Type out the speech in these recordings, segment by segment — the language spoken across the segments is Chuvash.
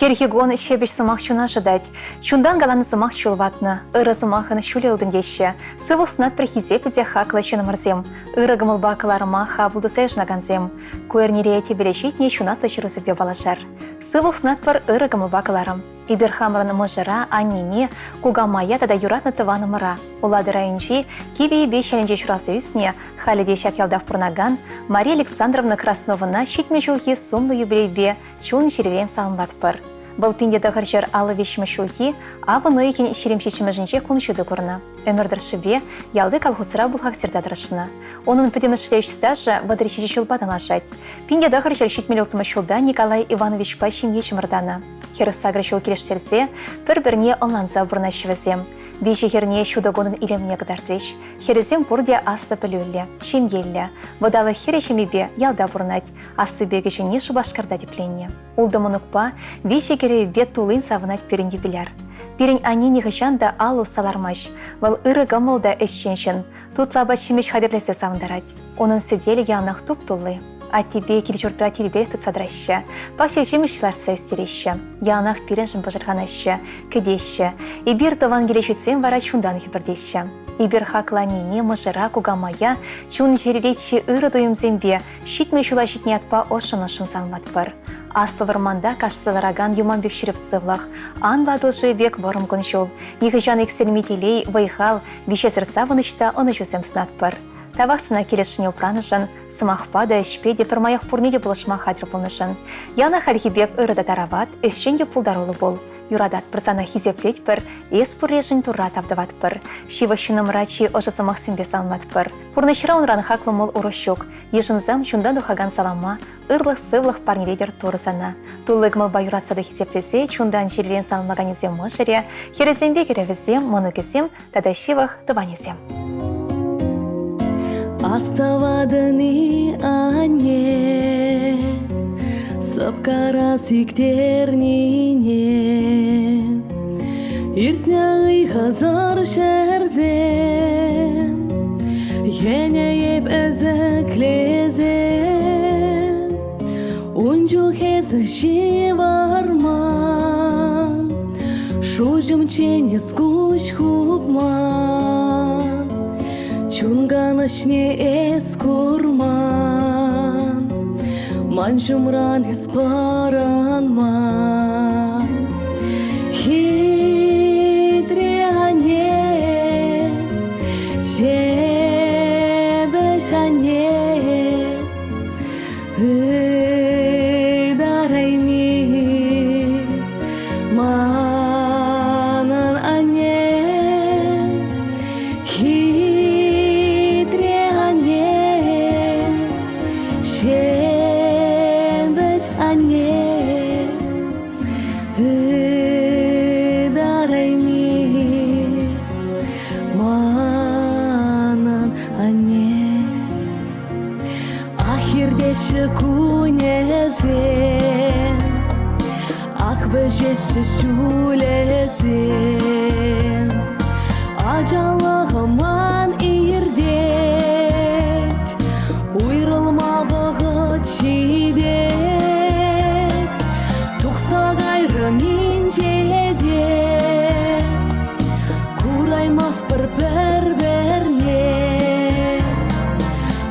Хӗрхи кун ҫепӗҫ сӑмах чуна шӑтать. Чунтан каланӑ сӑмах чул ватнӑ. Ырӑ сӑмахӑн ҫулӗ ылтӑн теҫҫӗ. Сывлӑх сунатпӑр хисеплӗ те хаклӑ ҫыннӑмӑрсем. Ырӑ кӑмӑлпа кӑларӑма хапӑл туса йышӑнакансем. Ку эрнере тӗпеле ҫитнӗ ҫунатлӑ ҫырусемпе паллашар. Сывлӑх сунатпӑр ырӑ кӑмӑлпа кӑларӑм. Эпир хамӑрӑн мӑшӑра, аннене, кукамая тата юратнӑ тӑванӑмӑра Улатӑр районӗнчи Кивӗ Эйпеҫ ялӗнче ҫуралса ӳснӗ, халӗ те ҫак ялтах пурӑнакан Мария Александровна Красновӑна 70 ҫулхи сумлӑ юбилейпе чун-чӗререн саламлатпӑр. Вӑл 1953 ҫулхи авӑн уйӑхӗн 27-мӗшӗнче кун ҫути курнӑ. Ӗмӗр тӑршшӗпе ялти колхозра бухгалтерта тӑрӑшнӑ. Унӑн пӗтӗмӗшле ӗҫ стажӗ 37 ҫулпа танлашать. 1976 ҫулта Николай Ивановичпа ҫемье чӑмӑртанӑ. 48 ҫул килӗштерсе, пӗр-пӗрне ӑнланса пурӑнаҫҫӗ вӗсем. Виҫӗ хӗрне ҫутӑ кунӑн илемне кӑтартрӗҫ. Хӗрӗсем пурте аслӑ пӗлӳллӗ, ҫемьеллӗ. Вӑталӑх хӗрӗ ҫемйипе ялта пурӑнать. Аслипе кӗҫӗнни Шупашкарта тӗпленнӗ. Ултӑ мӑнукпа, виҫӗ кӗрӳпе туллин савӑнать пирӗн юбиляр. Пирӗн анне нихӑҫан та ал усса лармасть. Вӑл ырӑ кӑмӑл та ӗҫчен ҫын. Тутлӑ апат-ҫимӗҫ хатӗрлесе савӑнтарать. Унӑн сӗтелӗ яланах туп-тулли. Аттепе кил-ҫуртра тирпейлӗх тытса тӑраҫҫӗ, пахча ҫимӗҫ лартса ӳстереҫҫӗ. Яланах пирӗншӗн пӑшӑрханаҫҫӗ, кӗтеҫҫӗ. Эпир тӑван киле ҫитсен вара чунтан хӗпӗртеҫҫӗ. Эпир хаклӑ аннене, мӑшӑра, кукамая чун-чӗрере чи ырӑ туйӑмсемпе 70 ҫула ҫитнӗ ятпа ӑшшӑн-ӑшшӑн саламлатпӑр. Аслӑ вӑрманта кашса ларакан юман пек ҫирӗп сывлӑх, анлӑ Атӑл шывӗ пек вӑрӑм кун-ҫул, нихӑҫан иксӗлми телей, вӑй-хал, виҫесӗр савӑнӑҫ та ӑнӑҫусем сунатпӑр. Тавах сана килӗшнине упранӑшӑн, сӑмахпа та, ӗҫпе те пӗрмаях пурне те пулӑшма хатӗр пулнӑшӑн. Яланах хальхи пек ырӑ та тарават, ӗҫчен те пултаруллӑ пул. Юрататпӑр сана, хисеплетпӗр, эс пурришӗн Турра тав тӑватпӑр. Ҫывӑх ҫыннӑмӑра чи ӑшӑ сӑмахсемпе саламлатпӑр. Пурнӑҫра унран хаклӑ мул урӑх ҫук. Йышӑнсам чунтан тухакан салама, ырлӑх-сывлӑх парнелетӗр Турӑ сана. Тулли кӑмӑлпа юратса та хисеплесе чунтан-чӗререн саламлаканӗсем мӑшӑрӗ, хӗрӗсемпе кӗрӗвӗсем, мӑнукӗсем тата ҫывӑх тӑванӗсем. Астӑватӑн-и, анне, сӑпкара сиктернине? Иртнӗ ыйхӑсӑр ҫӗрсем, йӗнӗ эп ӗсӗклесе. Ун чух эсӗ ҫывӑрман, Шуҫӑмччен эс куҫ хупман, Чун канӑҫне эс курман, Ман ҫумран эс пӑрӑнман. Хитре анне, ҫепӗҫ анне, Ытарайми манӑн анне, хитре анне, ҫепӗҫ анне. Ытарайми манӑн анне. Ах, иртеҫҫӗ кунӗсем, ах, вӗҫеҫҫӗ ҫулӗсем. Ачалӑхӑман иртет, уйрӑлма вӑхӑт ҫитет. Тухса кайрӑм инҫете, кураймастпӑр пӗр-пӗрне.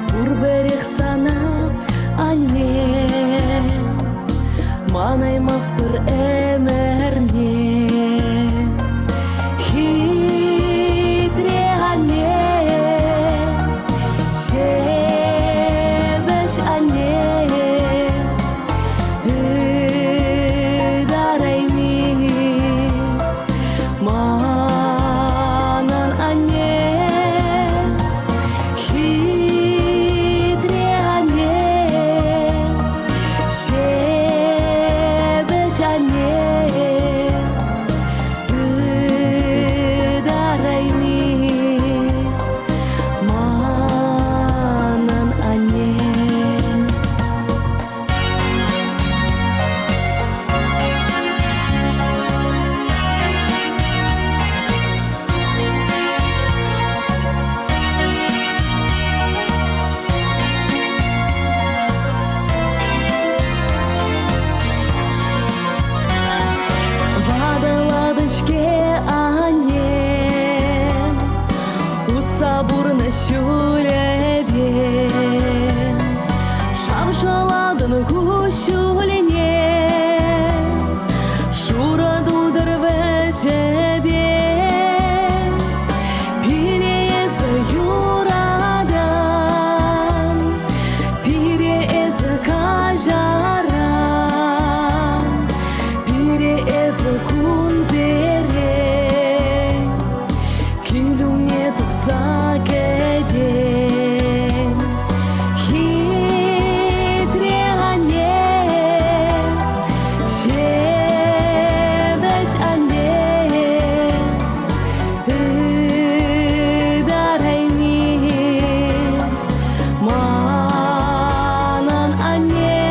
Пурпӗрех сана, анне, манаймастпӑр ӗмӗрне. Хитре анне, Пурнӑҫ ҫулӗпе шав-шӑлатӑн куҫҫульне. Шурӑ тутӑр вӗҫӗпе пире эсӗ юратан, пире эсӗ каҫаран, пире эсӗ кунсерен кил умне тухса кӗтен. Хитре анне, ҫепӗҫ анне, ытарайми манӑн анне,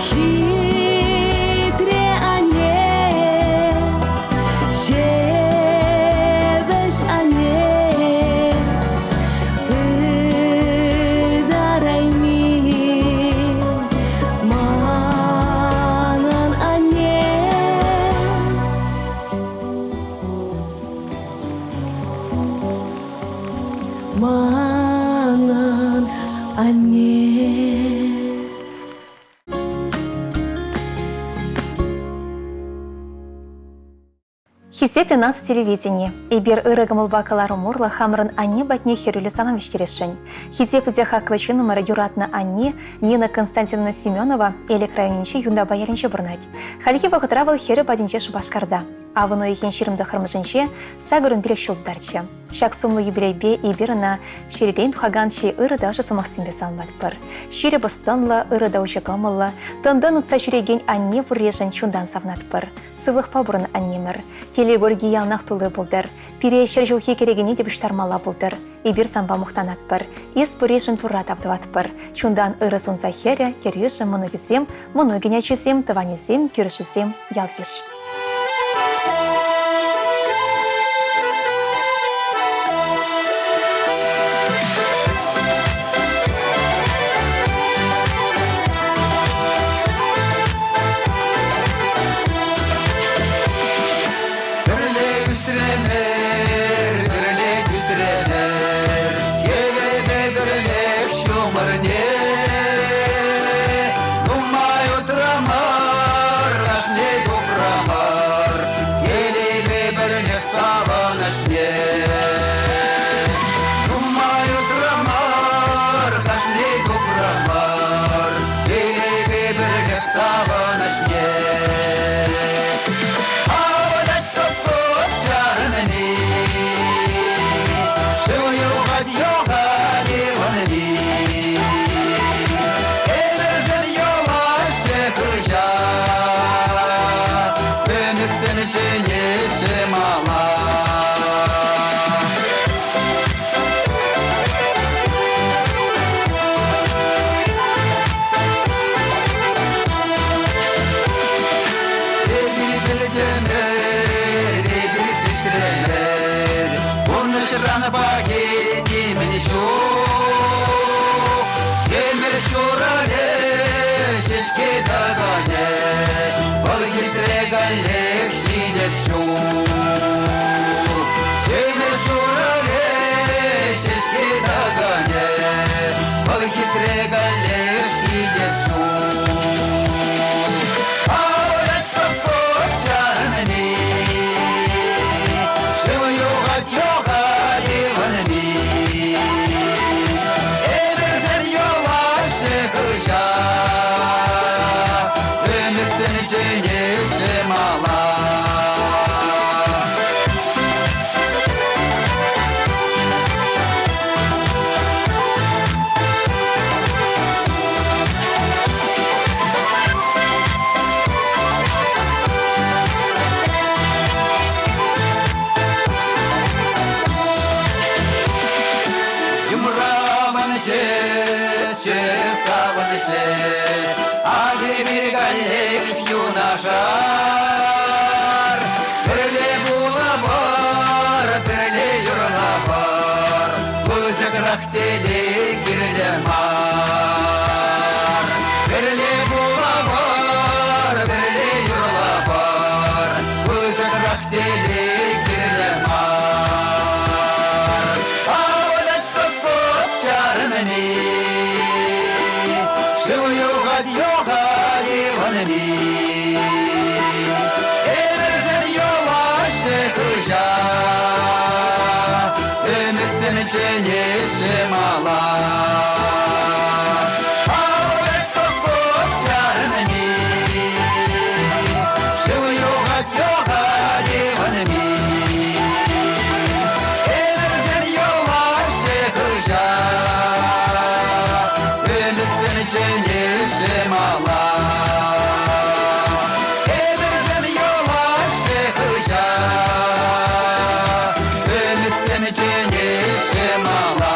хитре анне, ҫепӗҫ анне, ытарайми манӑн анне. Манӑн анне. Хисеплӗ наци телевидени. Эпир ырӑ кӑмӑлпа кӑларӑм урлӑ хамӑрӑн анне патне хӗрӳллӗ салам вӗҫтересшӗн. Хисеплӗ те хаклӑ ҫыннӑмӑр юратнӑ анне Нина Константиновна Семенова Элӗк районӗнчи Юнтапа ялӗнче пурӑнать. Хальхи вӑхӑтра вӑл хӗрӗ патӗнче Шупашкарта. Авӑн уйӑхӗн 29-мӗшӗнче 85 ҫул тутарчӗ. Ҫак сумлӑ юбилейпе эпир ӑна чӗререн тухакан чи ырӑ та ӑшӑ сӑмахсемпе саламлатпӑр. Ҫирӗп ӑс-тӑнлӑ, ырӑ та уҫӑ кӑмӑллӑ, тӑн-тӑн утса ҫӳрекен анне пурришӗн чунтан савӑнатпӑр. Сывлӑхпа пурӑн, аннемӗр. Телей курки яланах тулли пултӑр. Пире 100 ҫулхи кӗрекене те пуҫтармалла пултӑр. Эпир санпа мухтанатпӑр. Эс пурришӗн Турра тав тӑватпӑр. Чунтан ырӑ сунса хӗрӗ, кӗрӳшӗ, мӑнукӗсем, мӑнукӗн ачисем, тӑванӗсем, кӳршисем, ял-йыш. Пӗрле ӳсрӗмӗр, пӗрле тӳсрӗмӗр, хӗвелпе пӗрлех ҫумӑрне. Нумай утрамӑр, ашне тупрамӑр, телейпе пӗрлех савӑнӑҫне. Нумай утрамӑр, кашни тупрамӑр, телейпе пӗрлех савӑнӑҫне. Авӑтать кӑп-кӑп чарӑнми, шыв юхать юхать ывӑнми. Ӗмӗрсем юлаҫҫӗ хыҫа, ӗмӗтсем чӗнеҫҫӗ мала. Эпир пӗлтӗмӗр, эпир сисрӗмӗр, пурнӑҫран пахи нимӗн ҫук. Ҫемӗр ҫуралӗ, ҫеҫке тӑкӑнӗ, вӑл хитре каллех ҫитес ҫул. Ҫемӗр ҫуралӗ, ҫеҫке тӑкӑнӗ, вӑл хитре каллех ҫитес ҫул. Авӑрать кӑп-кӑп чарӑнми, шыв юхать, юхать ывӑнми. Ӗмӗрсем юлаҫҫӗ хыҫа, ӗмӗтсем чӗнеҫҫӗ мала. Йӑмраманче, чӗре савӑнчӗ, ах, эпир каллех юнашар. Пӗрле пулӑпӑр, пӗрле юрлӑпӑр, пысӑкрах телей кирлӗ мар. Пӗрле пулӑпӑр, пӗрле юрлӑпӑр, пысӑкрах телей кирлӗ мар. ывӑнми. Ӗмӗрсем юлаҫҫӗ хыҫа, ӗмӗтсем чӗнеҫҫӗ мала. Авӑрать куккук чарӑнми, шыв юхать, юхать ывӑнми. Ӗмӗрсем юлаҫҫӗ хыҫа, ӗмӗтсем чӗнеҫҫӗ мала. Ӗмӗрсем юлаҫҫӗ хыҫа, ӗмӗтсем чӗнеҫҫӗ мала.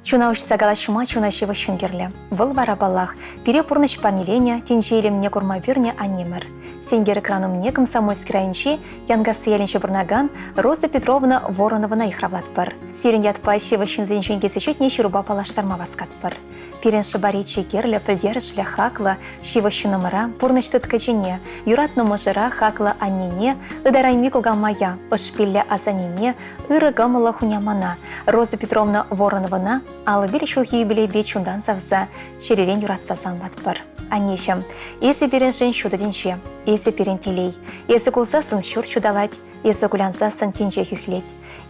Чуна уҫса калаҫма чуна ҫывӑх ҫын кирлӗ. Вӑл вара, паллах, пире пурнӑҫ парнеленӗ, тӗнче илемне курма пӳрнӗ аннемӗр. Сенкер экран умне Комсомольски районӗнчи Янкасси ялӗнче пурӑнакан Роза Петровна Вороновӑна йыхравлатпӑр. Сирӗн ятпа ҫывӑх ҫынсенчен килсе ҫитнӗ ҫырупа паллаштарма васкатпӑр. Пирӗн шӑпари чи кирлӗ, пӗлтерӗшлӗ, хаклӑ, ҫывӑх ҫыннӑмӑра, пурнӑҫ тыткӑчине, юратнӑ мӑшӑра, хаклӑ аннене, ытарайми кукамая, ӑшпиллӗ асаннене, ырӑ кӑмӑллӑ хунямана, Роза Петровна Вороновӑна 51 ҫулхи юбилейпе чунтан савса, чӗререн юратса саламлатпӑр. Аннеҫӗм, эсӗ пирӗншӗн ҫутӑ тӗнче, эсӗ пирӗн телей. Эсӗ кулсассӑн ҫурт ҫуталать, эсӗ кулянсассӑн тӗнче хӳхлет.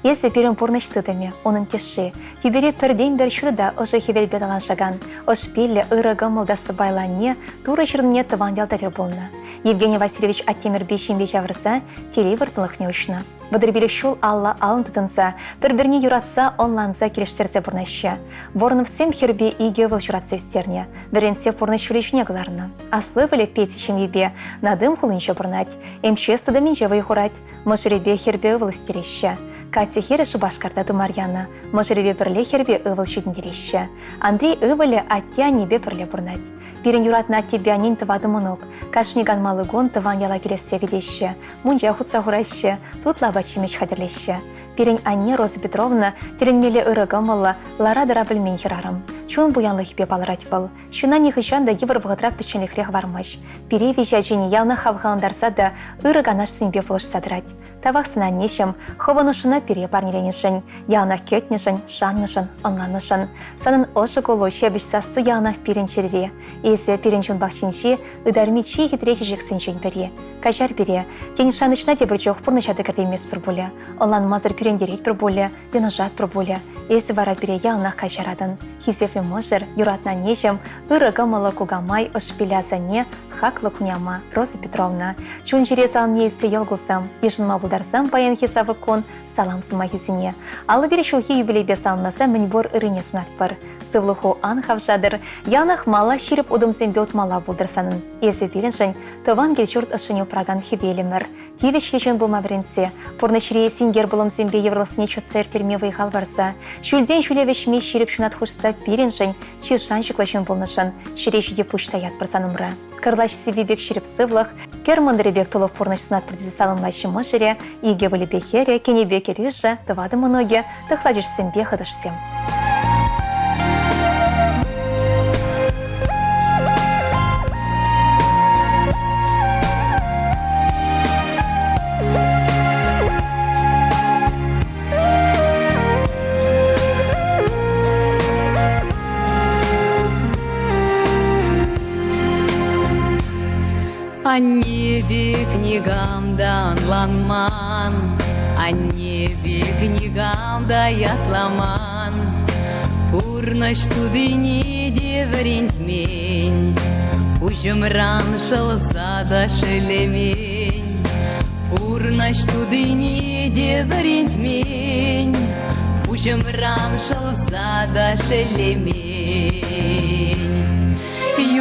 Эсӗ пирӗн пурнӑҫ тытӑмӗ, унӑн тӗшши. Тӳпере пӗртен-пӗр ҫутӑ та ӑшӑ хӗвелпе таланшакан, ӑш пиллӗ, ырӑ кӑмӑл та сӑпайлӑ анне Турӑ ҫырнине тӑван ялта тӗл пулнӑ. Евгений Васильевич аттемӗрпе ҫемье ҫавӑрса телей вӑрттӑнлӑхне уҫнӑ. 35 ҫул алла алӑн тытӑнса, пӗр-пӗрне юратса, ӑнланса килӗштерсе пурӑнаҫҫӗ. Вороновсем хӗрпе икӗ ывӑл ҫуратса ӳстернӗ, вӗрентсе пурнӑҫ ҫулӗ ҫине кӑларнӑ. Аслӑ ывӑлӗ Петя ҫемйипе Надым хулинче пурӑнать, МЧС тытӑмӗнче вӑй хурать. Мӑшӑрӗпе хӗрпе ывӑл ӳстереҫҫӗ. Катя хӗрӗ Шупашкарта тымар янӑ. Мӑшӑрӗпе пӗрле хӗрпе ывӑл ҫитӗнтереҫҫӗ. Андрей ывӑлӗ атте-аннепе пӗрле пурӑнать. Пирӗн юратнӑ аттепе аннен тӑватӑ мӑнук. Кашни канмалли кун тӑван яла килессе кӗтеҫҫӗ. Мунча хутса хураҫҫӗ, тутлӑ апат-ҫимӗҫ хатӗрлеҫҫӗ. Пирӗн анне Роза Петровна тӗлӗнмелле ырӑ кӑмӑллӑ, лара-тӑра пӗлмен хӗрарӑм. Чун пуянлӑхӗпе палӑрать вӑл. Ҫуна нихӑҫан та йывӑр вӑхӑтра пӗчченлӗхре хӑвармасть. Пире виҫӗ ачине яланах хавхалантарса та ырӑ канашсемпе пулӑшса тӑрать. Тавах сана, аннеҫӗм, хӑвӑн ӑшшуна пире парнеленӗшӗн, яланах кӗтнӗшӗн, шаннӑшӑн, ӑнланнӑшӑн. Санӑн ӑшӑ куллу, ҫепӗҫ сассу яланах пирӗн чӗрере. Эсӗ пирӗн чун пахчинчи ытарми чи хитре чечексенчен пӗри. Каҫар пире, тен, шанӑҫна тепӗр чух пурнӑҫа та кӗртейместпӗр пулӗ, ӑнланмасӑр кӳрентеретпӗр пулӗ, йӑнӑшатпӑр пулӗ. Эсӗ вара пире яланах каҫаратӑн. Хисеплӗ мӑшӑр, юратнӑ аннеҫӗм, ырӑ кӑмӑллӑ кукамай, ӑш пиллӗ асанне, хаклӑ хуняма Роза Петровна. Чун-чӗре саламне илтсе йӑл кулсам, йышӑнма пултарсам паянхи савӑк кун салам сӑмахӗсене. 51 ҫулхи юбилейпе саламласа мӗнпур ыррине сунатпӑр. Сывлӑху ан хавшатӑр, яланах мала ҫирӗп утӑмсемпе утмалла пултӑр санӑн. Эсӗ пирӗншӗн тӑван кил-ҫурт ӑшшине упракан хӗвелӗмӗр. Тивӗҫлӗ ҫын пулма вӗренсе, пурнӑҫри синкер пулӑмсемпе йывӑрлӑхсене чӑтса ирттерме вӑй-хал парса, ҫӳлтен ҫӳле вӗҫме ҫирӗп ҫунат хушса пирӗншӗн чи шанчӑклӑ ҫын пулнӑшӑн ҫӗре ҫити пуҫ таятпӑр сан умра. Кӑрлач сивви пек ҫирӗп сывлӑх, кӗр мӑнтӑрӗ пек тулӑх пурнӑҫ сунатпӑр тесе саламлаҫҫӗ мӑшӑрӗ, икӗ ывӑлӗпе хӗрӗ, кинӗпе кӗрӳшӗ, тӑватӑ мӑнукӗ, тӑхлачӑшсемпе хӑтӑшсем. Анне пек никам та ӑнланман, Анне пек никам та ятламан. Пурнӑҫ тутине те вӗрентмен, Пуҫӑмран шӑлса та шеллемен. Пурнӑҫ тутине те вӗрентмен, Пуҫӑмран шӑлса та шеллемен.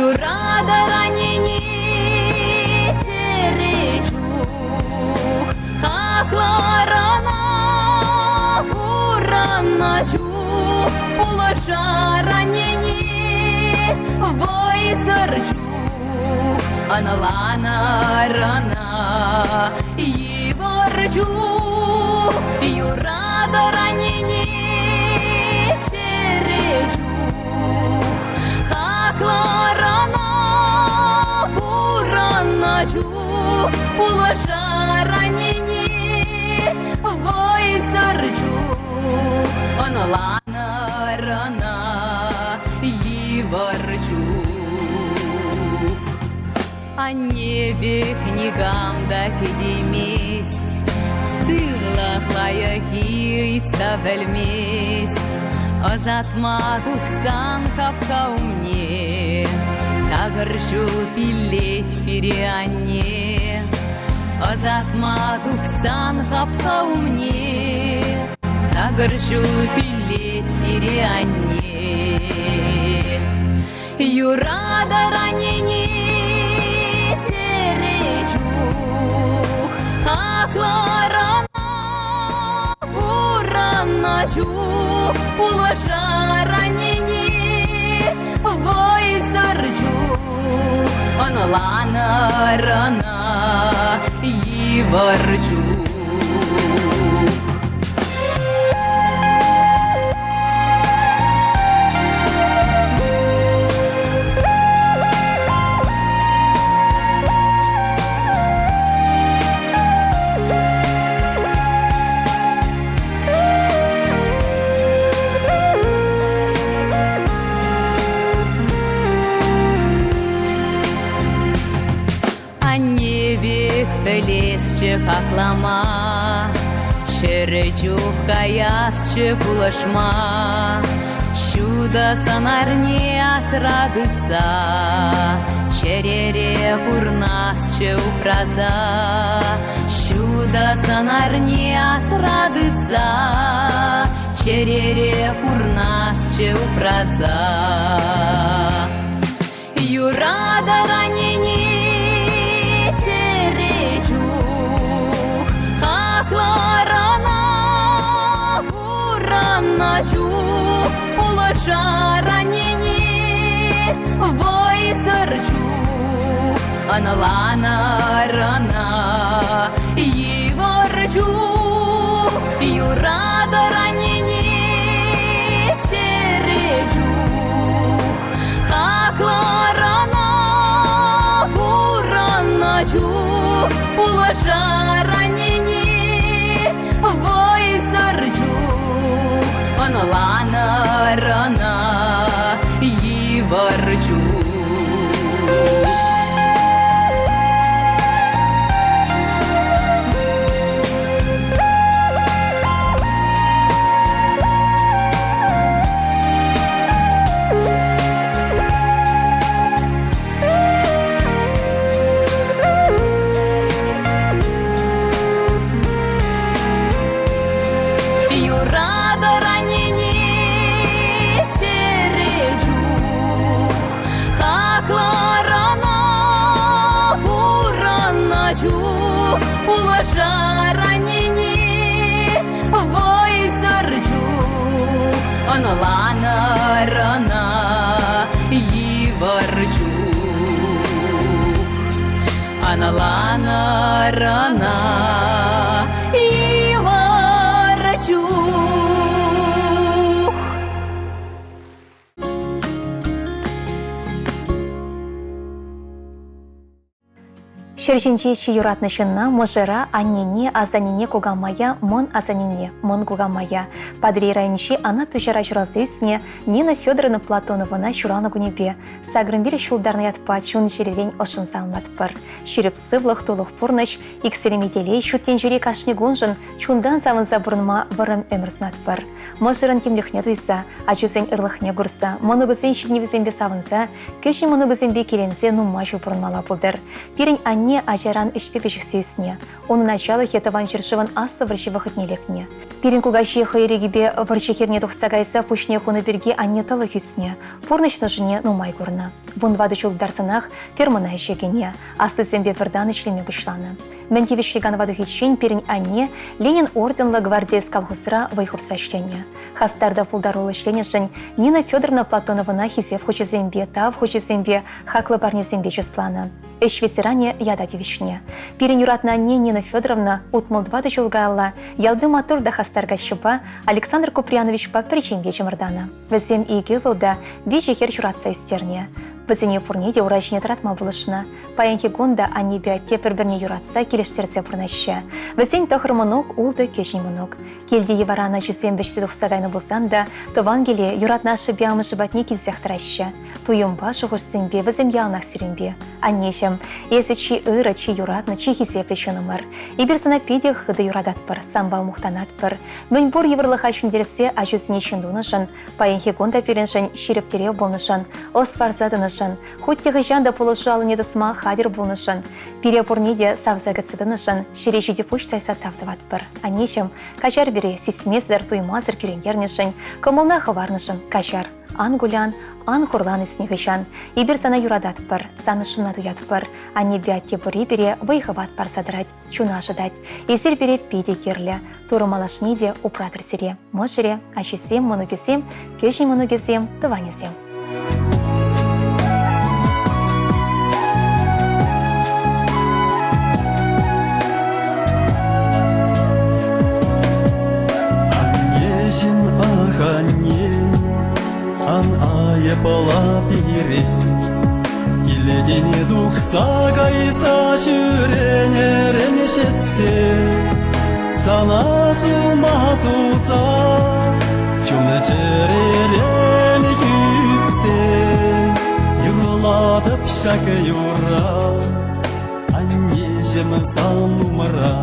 Юратӑр аннене чӗре чух, хаклӑр ӑна пурӑннӑ чух, пулӑшар аннене вӑйсӑр чух, ӑнланӑр ӑна йывӑр чух, юратӑр аннене чӗре чух. Хаклӑ ӑна пурӑннӑ чух пулӑшар аннене. Вӑйсӑр чух ӑнланӑр ӑна йывӑр чух. Анне пек никам та кӗтеймест, сывлӑх лайӑххи ыйтса пӗлмест. Ӑсатма тухсан хапха умне такӑр ҫул пиллет пире анне. Ӑсатма тухсан хапха умне такӑр ҫул пиллет пире анне. Юратӑр аннене чӗре чух, хаклӑр ӑна пурӑннӑ чух, пулӑшар аннене вӑйсӑр чух, ӑнланӑр ӑна йывӑр чух. Анне пек пӗлесчӗ хаклама, Чӗрӗ чух каясчӗ пулӑшма. Ҫутӑ сӑнарне асра тытса, Чӗрере пурнасчӗ упраса. Ҫутӑ сӑнарне асра тытса, Чӗрере пурнасчӗ упраса. Юратӑр аннене чӗре чух, хаклӑр ӑна пурӑннӑ чух, пулӑшар аннене вӑйсӑр чух, ӑнланӑр ӑна йывӑр чух, юратӑр аннене чӗре чух. Хаклӑр ӑна пурӑннӑ чух, пулӑшар аннене вӑйсӑр чух, ӑнланӑр ӑна йывӑр чух. Юратӑр аннене чӗре чух, хаклӑр ӑна пурӑннӑ чух, пулӑшар аннене вӑйсӑр чух, ӑнланӑр ӑна йывӑр чух. Ӑнланӑр ӑна йывӑр чух. Ҫӗр ҫинчи чи юратнӑ ҫынна, мӑшӑра, аннене, асаннене, кукамая, мӑн асаннене, мӑн кукамая, Патӑрьел районӗнчи Анат Туҫара ҫуралса ӳснӗ Нина Федоровна Платоновӑна ҫуралнӑ кунӗпе сакӑрӑн ҫултарнӑ ятпа чун-чӗререн ӑшшӑн саламлатпӑр. Ҫирӗп сывлӑх, тулӑх пурнӑҫ, иксӗлми телей, ҫут тӗнчери кашни куншӑн чунтан савӑнса пурӑнма вӑрӑм ӗмӗр сунатпӑр. Мӑшӑрӑн тимлӗхне туйса, ачусен ырлӑхне курса, мӑнукӗсен ҫитӗнӗвӗсемпе савӑнса Кӗҫӗн мӑнукӗсемпе киленсе нумай ҫул пурӑнмалла пултӑр. Пирӗн анне ачаран ӗҫпе пиҫӗхсе ӳснӗ. Унӑн ачалӑхӗ Тӑван ҫӗршывӑн Аслӑ вӑрҫи вӑхӑтне лекнӗ. Пирӗн кукаҫи хӑй ирӗкӗпе вӑрҫӑ хирне тухса кайса пуҫне хунӑ пирки анне тӑлӑх ӳснӗ, пурнӑҫ нушине нумай курнӑ. 14 ҫул тытарсанах фермӑна ӗҫе кӗнӗ, аслисемпе пӗртан ӗҫлеме пуҫланӑ. Мӗн тивӗҫлӗ канӑва тухиччен пирӗн анне Ленин орденлӑ гвардеец колхозра вӑй хурса ӗҫленӗ. Хастар та пултаруллӑ ӗҫленӗшӗн Нина Федоровна Платоновӑна хисеп хучӗсемпе, тав хучӗсемпе, хаклӑ парнесемпе чысланӑ. Ӗҫ ветеранӗ ята тивӗҫнӗ. Пирӗн юратнӑ анне Нина Федоровна 64 ҫул каялла ялти маттур та хастар каччӑпа Александр Куприяновичпа пӗр ҫемье чӑмӑртанӑ. Вӗсем икӗ ывӑл та виҫӗ хӗр ҫуратса ӳстернӗ. Вӗсене пурне те ура ҫине тӑратма пулӑшнӑ. Паянхи кун та аннепе атте пӗр-пӗрне юратса килӗштерсе пурӑнаҫҫӗ. Вӗсен тӑхӑр мӑнук, ултӑ кӗҫӗн мӑнук. Килти йӑваран ачисем вӗҫсе тухса кайнӑ пулсан та тӑван киле юратнӑ ашшӗпе амӑшӗ патне килсех тӑраҫҫӗ. Туйӑмпа, шухӑшсемпе вӗсем яланах сирӗнпе. Аннеҫӗм, эсӗ чи ырӑ, чи юратнӑ, чи хисеплӗ ҫынӑмӑр. Эпир сана питӗ хытӑ юрататпӑр, санпа мухтанатпӑр. Мӗн пур йывӑрлӑха ҫӗнтерсе ачусене ҫын тунӑшӑн, паянхи кун та пирӗншӗн ҫирӗп тӗрев пулнӑшӑн, ӑс парса тӑнӑшӑн, хуть те хӑҫан та пулӑшу аллине тӑсма хатӗр пулнӑшӑн, пире пурне те савса кӗтсе тӑнӑшӑн ҫӗре ҫити пуҫ тайса тав тӑватпӑр. Аннеҫӗм, каҫар пире сисмесӗр, туймасӑр кӳрентернӗшӗн, кӑмӑлна хӑварнӑшӑн каҫар. Ан кулян, ан хурлан эс нихӑҫан. Эпир сана юрататпӑр, сан ӑшшуна туятпӑр. Аннепе атте пурри пире вӑй-хӑват парса тӑрать, чуна ӑшӑтать. Эсир пире питӗ кирлӗ. Турӑ малашне те упратӑр сире. Мӑшӑрӗ, ачисем, мӑнукӗсем, кӗҫӗн мӑнукӗсем, тӑванӗсем. Аннеҫӗм, ах, анне, ан айӑпла пире. Килтен тухса кайса ҫӳренӗрен ҫитсе сана сума суса чун-чӗререн кӳтсе юрлатӑп ҫак юрра аннеҫӗм сан умра.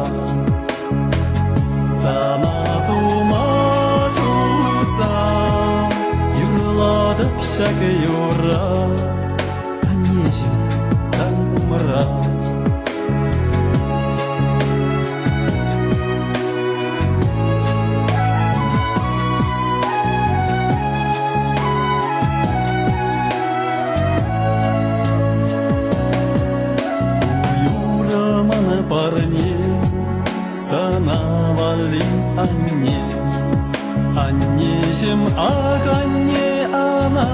Сана сума суса юрлатӑп ҫак юрра аннеҫӗм сан умра. Юрӑ мана парне, сана валли анне. Аннеҫӗм, ах, анне, ана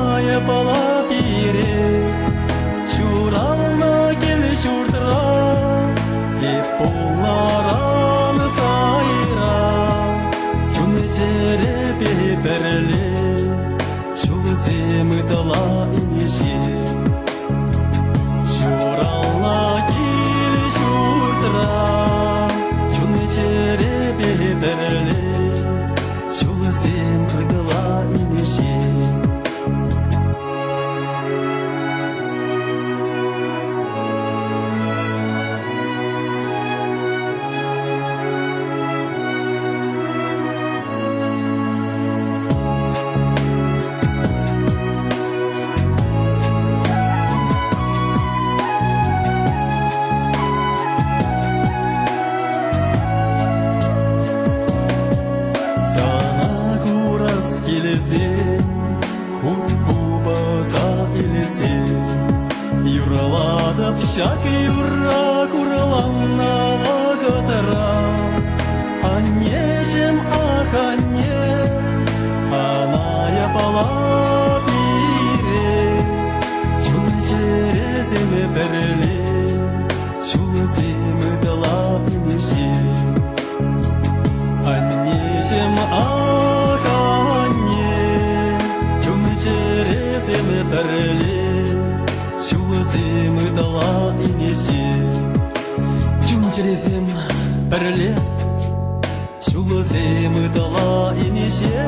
пала пире. Ҫуралнӑ кил-ҫуртра эп пулнӑран сайра. Чун-чӗрепе пӗрле ҫулсем ытла инҫе. Ҫуралнӑ кил-ҫуртра чун-чӗрепе пӗрле ҫулсем ытла инҫе. Сана курас килсен Хут купӑса илсе юрлатӑп ҫак юрра хурланнӑ вӑхӑтра. Аннеҫӗм, ах, анне, ана япала пире, чун-чӗресем пӗрле, ҫулсем ытла инҫе. Аннеҫӗм, ах, анне, чун-чӗресем пӗрле, ҫулсем ытла инҫе. Чун-чӗресем пӗрле, ҫулсем ытла инҫе.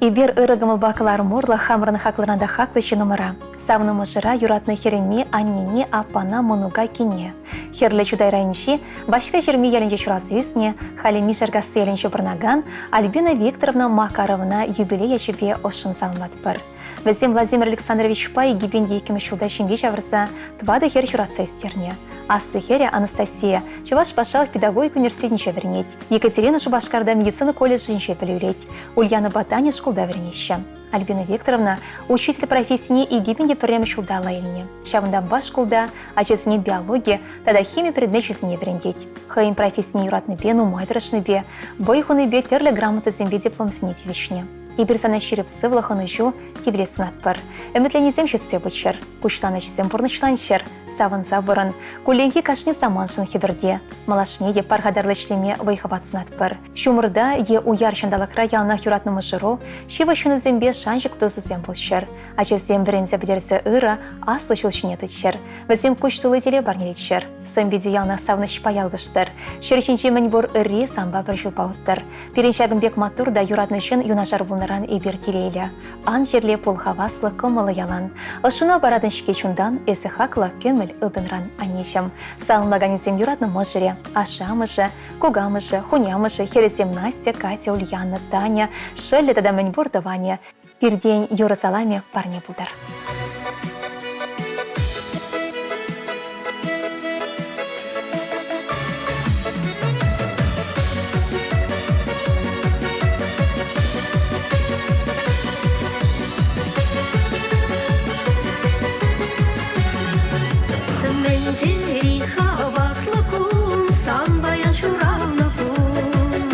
Эпир ырӑ кӑмӑлпа кӑларӑм урлӑ хамӑрӑн хаклӑран та хаклӑ ҫыннӑмӑра, савнӑ мӑшӑра, юратнӑ хӗрӗме, аннене, аппана, мӑнука, кине. Хӗрлӗ Чутай районӗнчи Ваҫка ҫырми ялӗнче ҫуралса ӳснӗ, халӗ Мишеркасси ялӗнче пурӑнакан Альбина Викторовна Макаровӑна юбилей ячӗпе ӑшшӑн саламлатпӑр. Вӗсем Владимир Александровичпа икӗпин иккӗмӗш ҫулта ҫемье ҫавӑрса тӑватӑ хӗр ҫуратса ӳстернӗ. Аслӑ хӗрӗ Анастасия Чӑваш патшалӑх педагогика университетӗнче вӗренет. Екатерина Шупашкарта медицина колледжӗнче пӗлӳ илет. Ульянӑпа Таня шкулта вӗренеҫҫӗ. Альбина Викторовна учитель профессине 2001 ҫулта алла илнӗ. Ҫавӑнтанпа шкулта ачасене биологи тата хими предмечӗсене вӗрентет. Хӑйӗн профессине юратнипе, нумай тӑрӑшнипе, вӑй хунипе тӗрлӗ грамотӑсемпе дипломсене тивӗҫнӗ. Эпир сана ҫирӗп сывлӑх, ӑнӑҫу, тивлет сунатпӑр. Ӗмӗтленисем ҫитсе пыччӑр, пуҫланӑҫсем пурнӑҫланччӑр, савӑнса вырӑн. Кулленхи кашни самантшӑн хӗпӗрте. Малашне те пархатарлӑ ӗҫлеме вӑй-хӑват сунатпӑр. Ҫумӑрта е уяр ҫанталӑкра яланах юратнӑ мӑшӑру, ҫывӑх ҫыннусемпе шанчӑк тусусем пулччӑр. Ачасем вӗренсе пӗтерсе ырӑ, аслӑ ҫул ҫине тӑччӑр. Вӗсем куҫ тулли телей парнелеччӗр. Сӑн-пичӗ яланах савӑнӑҫпа ялкӑштӑр. Ҫӗр ҫинчи мӗнпур ырри санпа пӗр ҫулпа уттӑр. Пирӗн ҫакӑн пек маттур та юратнӑ ҫын юнашар пулнӑран эпир телейлӗ. Ан чирле пул хаваслӑ, кӑмӑллӑ ялан. Ӑшшуна паратӑн-ҫке чунтан, эсӗ хаклӑ кӗмӗл ылтӑнран, аннеҫӗм. Саламлаканӗсем юратнӑ мӑшӑрӗ, ашшӗ-амӑшӗ, кукамӑшӗ, хунямӑшӗ, хӗрӗсем Настя, Катя, Ульяна, Таня, шӑллӗ тата мӗнпур тӑванӗ. Пиртен юрӑ саламӗ парне пултӑр. Мӗн тери хаваслӑ кун, сан паян ҫуралнӑ кун.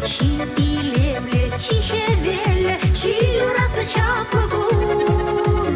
Чи илемлӗ, чи хӗвеллӗ, чи юратнӑ чаплӑ кун.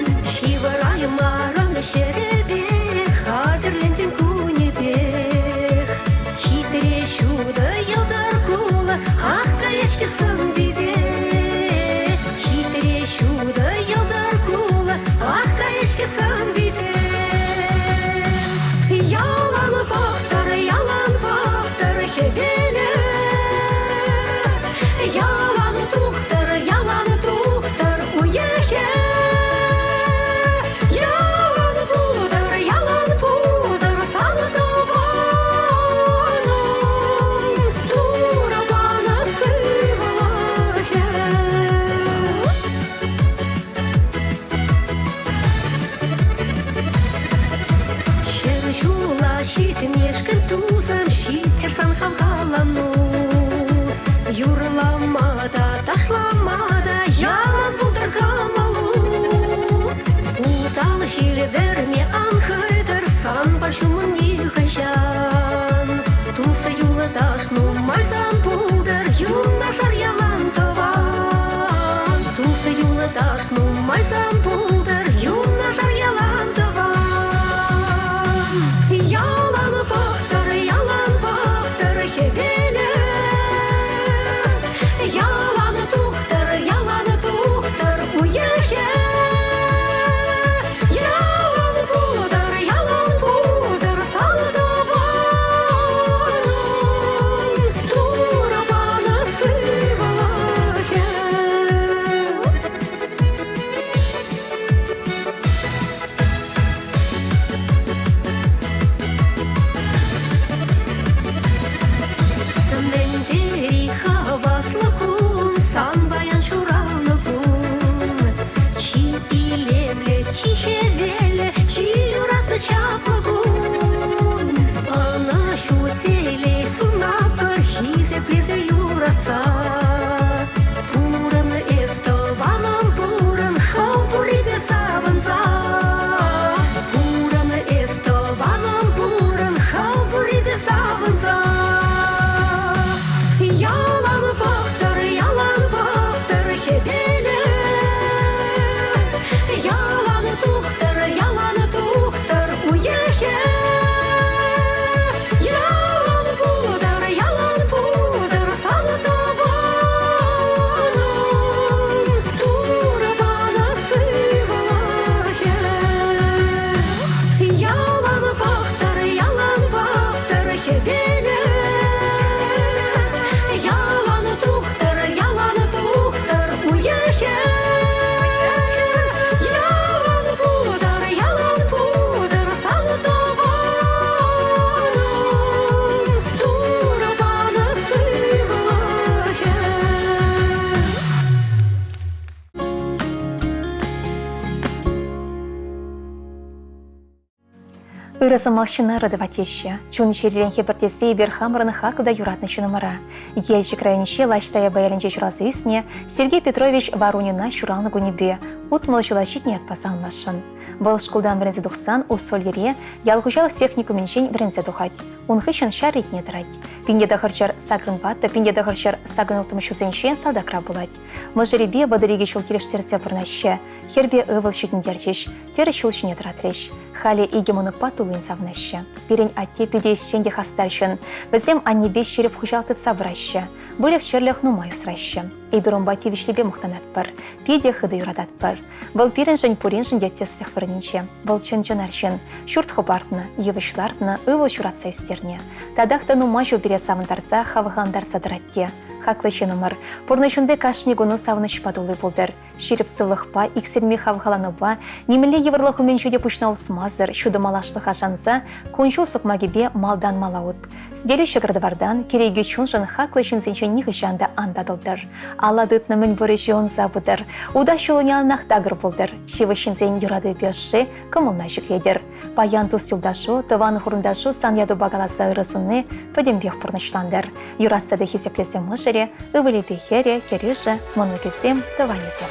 Ырӑ сӑмах ҫынна ырӑ тӑвать теҫҫӗ. Чун-чӗререн хӗпӗртесе эпир хамӑрӑн хаклӑ та юратнӑ ҫыннӑмӑра. Елчӗк районӗнчи Лаҫ Таяпа ялӗнче ҫуралса ӳснӗ Сергей Петрович Воронина ҫуралнӑ кунӗпе 60 ҫула ҫитнӗ ятпа саламласшӑн. Вӑл шкултан вӗренсе тухсан Усольере ял хуҫалӑх техникумӗнчен вӗренсе тухать. Ун хыҫҫӑн ҫар ретне тӑрать. Пинте тӑхӑрҫӗр сакӑрӑн ваттӑ, пинте тӑхӑрҫӗр сакӑн улттӑмӗш ҫулсенче салтакра пулать. Мӑшӑрӗпе 32 ҫул килӗштерсе пурӑнаҫҫӗ. Хӗрпе ывӑл ҫитӗнтерчӗҫ, тӗрӗс ҫул ҫине тӑратрӗҫ. Халӗ икӗ мӑнукпа туллин савӑнаҫҫӗ. Пирӗн атте питӗ ӗҫчен те хастар ҫын. Вӗсем аннепе ҫирӗп хуҫалӑх тытса пыраҫҫӗ. Выльӑх-чӗрлӗх нумай усраҫҫӗ. Эпир унпа тивӗҫлипе мухтанатпӑр, питӗ хытӑ юрататпӑр. Вӑл пирӗншӗн пуриншӗн те тӗслӗх вырӑнӗнче. Вӑл чӑн-чӑн арҫын. Ҫурт хӑпартнӑ, йывӑҫ лартнӑ, ывӑл ҫуратса ӳстернӗ. Татах та нумай ҫул пире савӑнтарса, хавхалантарса тӑрать те. Хаклӑ ҫыннӑмӑр, пурнӑҫунти кашни куну савӑнӑҫпа тулли пултӑр. Ҫирӗп сывлӑхпа, иксӗлми хавхаланупа, нимӗнле йывӑрлӑх умӗнче те пуҫна усмасӑр, ҫутӑ малашлӑха шанса, кун-ҫул сукмакӗпе малтан мала ут. Сӗтеле ҫӑкӑр-тӑвартан, кӗреке чуншӑн хаклӑ ҫынсенчен нихӑҫан та ан татӑлтӑр. Алла тытнӑ мӗнпур ӗҫе ӑнса пытӑр. Утас ҫулӑн яланах такӑр пултӑр. Ҫывӑх ҫынсен юратӑвӗпе ӑшши кӑмӑлна ҫӗклетӗр. Паян тус-юлташу, тӑван-хурӑнташу сан ятупа каласа ырӑ сунни пӗтӗмпех пурнӑҫлантӑр. Юратса та хисеплесе мӑшӑрӗ, ывӑлӗпе хӗрӗ, кӗрӳшӗ, мӑнукӗсем, тӑванӗсем.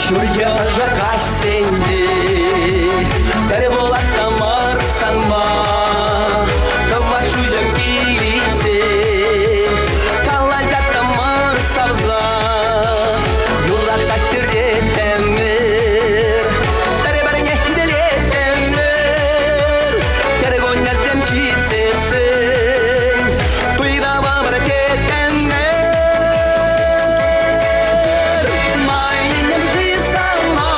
Ҫурхи ӑшӑ каҫсенче тӗл пулаттӑмӑр санпа. Кӑвак шуҫӑм киличчен калаҫаттӑмӑр савса. Юратса чӗреттӗмӗр, пӗр-пӗрне хӳтӗлеттӗмӗр. Кӗркуннесем ҫитсессӗн туйрӑмӑр теттӗмӗр. Майнем-ши сана?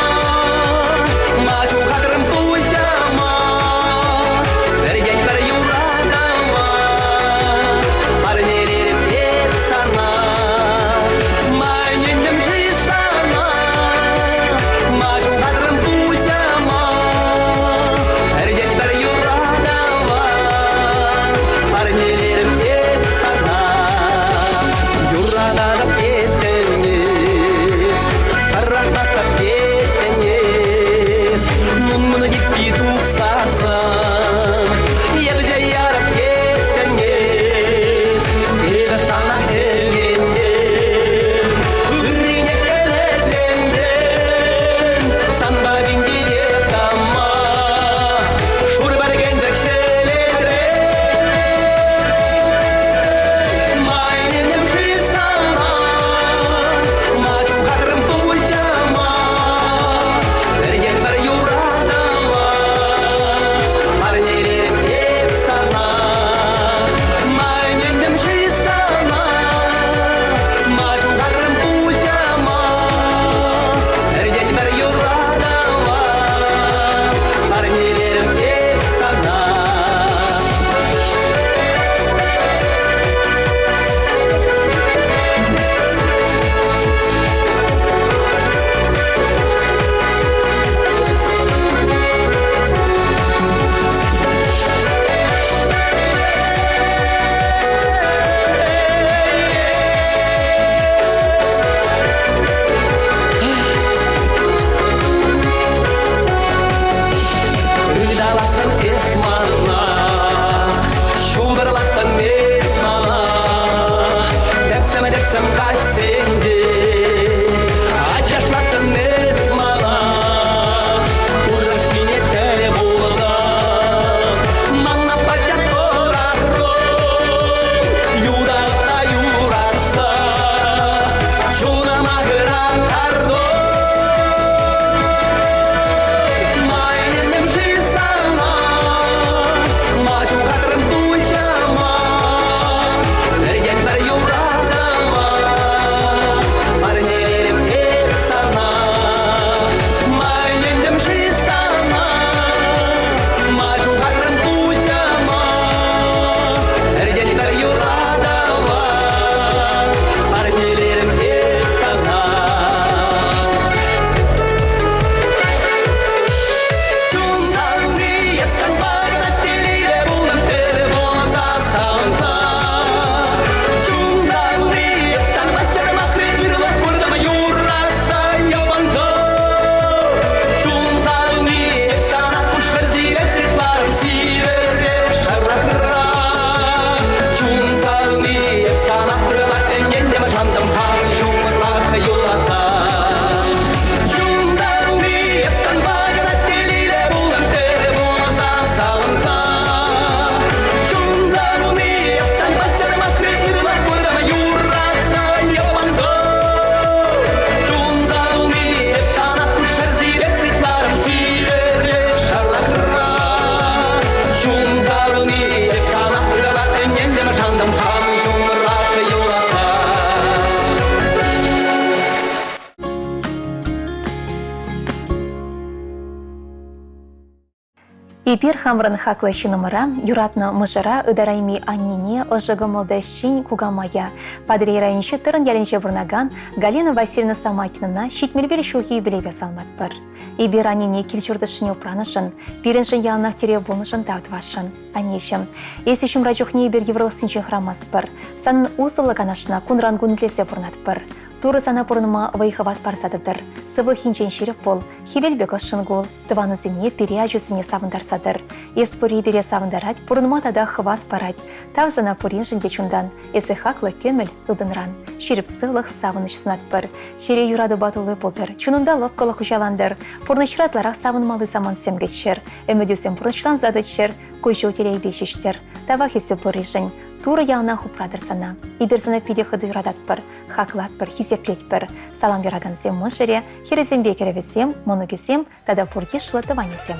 Эпир хамӑрӑн хаклӑ ҫыннӑмӑра, юратнӑ мӑшӑра, ытарайми аннене, ӑшӑ кӑмӑллӑ ӗҫчен кукамая, Патӑрьел районӗнчи Тӑрӑн ялӗнче пурӑнакан Галина Васильевна Самакинӑна 71 ҫулхи юбилейпе саламлатпӑр. Эпир аннене кил-ҫурт ӑшшине упранӑшӑн, пирӗншӗн яланах тӗрев пулнӑшӑн тав тӑвасшӑн. Аннеҫӗм, эсӗ ҫумра чухне эпир йывӑрлӑхсенчен хӑрамастпӑр. Санӑн усӑллӑ канашна кунран-кун итлесе пурӑнатпӑр. Турӑ сана пурӑнма вӑй-хӑват парса тӑтӑр. Сывлӑхӗнчен ҫирӗп пул, хӗвел пек ӑшшӑн кул, тӑванусене, пире ачусене савӑнтарса тӑр. Эс пурри пире савӑнтарать, пурӑнма тата хӑват парать. Тав сана пуриншӗн те чунтан. Эсӗ хаклӑ кӗмӗл ылтӑнран. Ҫирӗп сывлӑх, савӑнӑҫ сунатпӑр. Чире юратупа тулли пултӑр, чунунта лӑпкӑлӑх хуҫалантӑр. Пурнӑҫра ытларах савӑнмалли самантсем кӗтчӗр. Ӗмӗтӳсем пурнӑҫланса тӑччӑр, куҫу телейпе ҫиҫтӗр. Тавах эсӗ пурришӗн. Турӑ яланах упратӑр сана. Эпир сана питӗ хытӑ юрататпӑр, хаклатпӑр, хисеплетпӗр. Салам яракансем мӑшӑрӗ, хӗрӗсемпе кӗрӗвӗсем, мӑнукӗсем тата пур йышлӑ тӑванӗсем.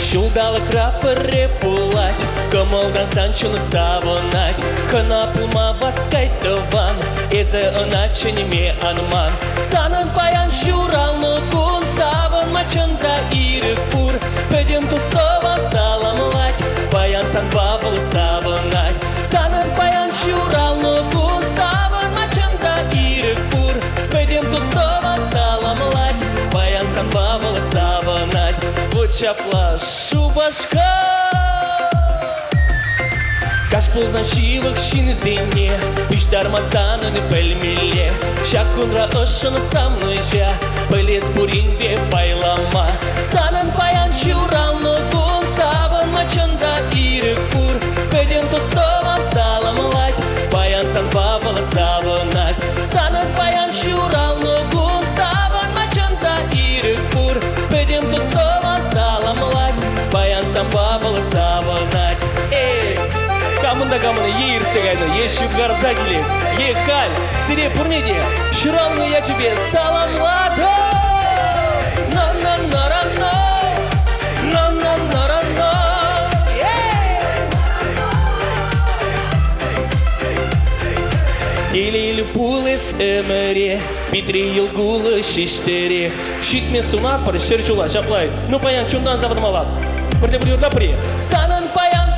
Ҫулталӑкра пӗрре пулать, кӑмӑлтан сан чун савӑнать. Хӑна пулма васкать тӑван, эсӗ ӑна чӗнме ан ман. Санӑн паян ҫуралнӑ кун, савӑнма чӑн та ирӗк пур. Пӗтӗм тус-тӑван саламлать, паян санпа вӑл савӑнать. Санӑн паян ҫуралнӑ кун, савӑнма чӑн та ирӗк пур. Пӗтӗм тус-тӑван саламлать, паян санпа вӑл савӑнать. Вот ҫапла Шупашкар! Каҫ пулсан ҫывӑх ҫынсене пуҫтарма санӑн пӗлмелле. Ҫак кунра ӑшшӑн савнӑҫа пӗлес пуринпе пайлама. Санӑн паян ҫуралнӑ кун савӑнма чӑн та ирӗк пур. Пӗтӗм тус-тӑван саламлать, паян санпа вӑл савӑнать. Санӑн паян ҫуралнӑ кун савӑнма чӑн та ирӗк пур. Пӗтӗм тус-тӑван саламлать, паян санпа вӑл савӑнать. Эй, камӑн та камӑн е иртсе кайнӑ, е ҫывхарса килет, е халь сире пурне те ҫуралнӑ ячӗпе саламлатӑп! На-на-на-ра-на! На-на-на-ра-на! Телейлӗ пул эс ӗмӗре, питре йӑл кулӑ ҫиҫтерех. Ҫитме сунатпӑр ҫӗр ҫула ҫапла. Ну паян чунтан савӑнмалла. Пӗрте пӗр юрлапӑр-и? Санӑн паян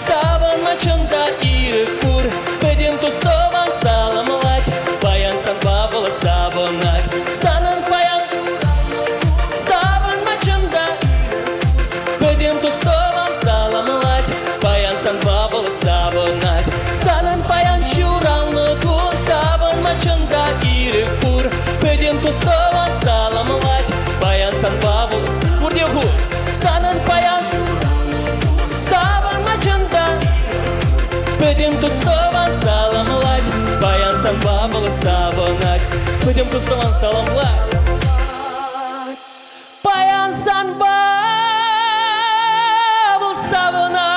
савӑнма чӑн та ирӗк пур. Пӗтӗм тус-тӑван саламлать, паян санпа вӑл савӑнать. Санӑн паян савӑнма чӑн та пӗтӗм тус-тӑван саламлать, паян санпа вӑл савӑнать. Санӑн паян ҫуралнӑ кун, савӑнма чӑн та ирӗк пур. Пӗтӗм тус-тӑван саламлать, паян санпа вӑл пурте ху. Санӑн паян савӑнма чӑн та пӗтӗм тус-тӑван саламлать, паян санпа вӑл савӑнать. Пӗтӗм тус-тӑван саламлать. Паян санпа вӑл савӑнать.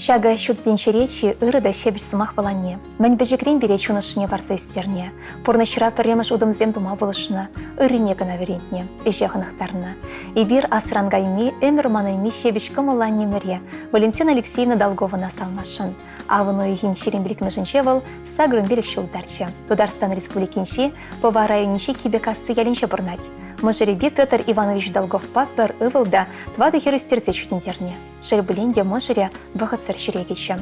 Ҫакӑ ҫут тӗнчере чи ырӑ та ҫепӗҫ сӑмах вӑл анне. Мӗн пӗчӗкрен пире чун ӑшшине парса ӳстернӗ, пурнӑҫра пӗрремӗш утӑмсем тума пулӑшнӑ, ыррине кӑна вӗрентнӗ, ӗҫе хӑнӑхтарнӑ. Эпир асран кайми, ӗмӗр манайми ҫепӗҫ кӑмӑллӑ аннемӗре Валентина Алексеевна Долговӑна салмасшӑн. Авӑн уйӑхӗн 25-мӗшӗнче вӑл 85 ҫул тарчӗ. Тутарстан Республикинчи Пӑва районӗнчи Кипекасси ялӗнче пурӑнать. Мӑшӑрӗпе Петр Иванович Долговпа пӗр ывӑл та тӑватӑ хӗр ӳстерсе ҫитӗнтернӗ. Шел пулин те мӑшӑрӗ вӑхӑтсӑр ҫӗре кӗчӗ.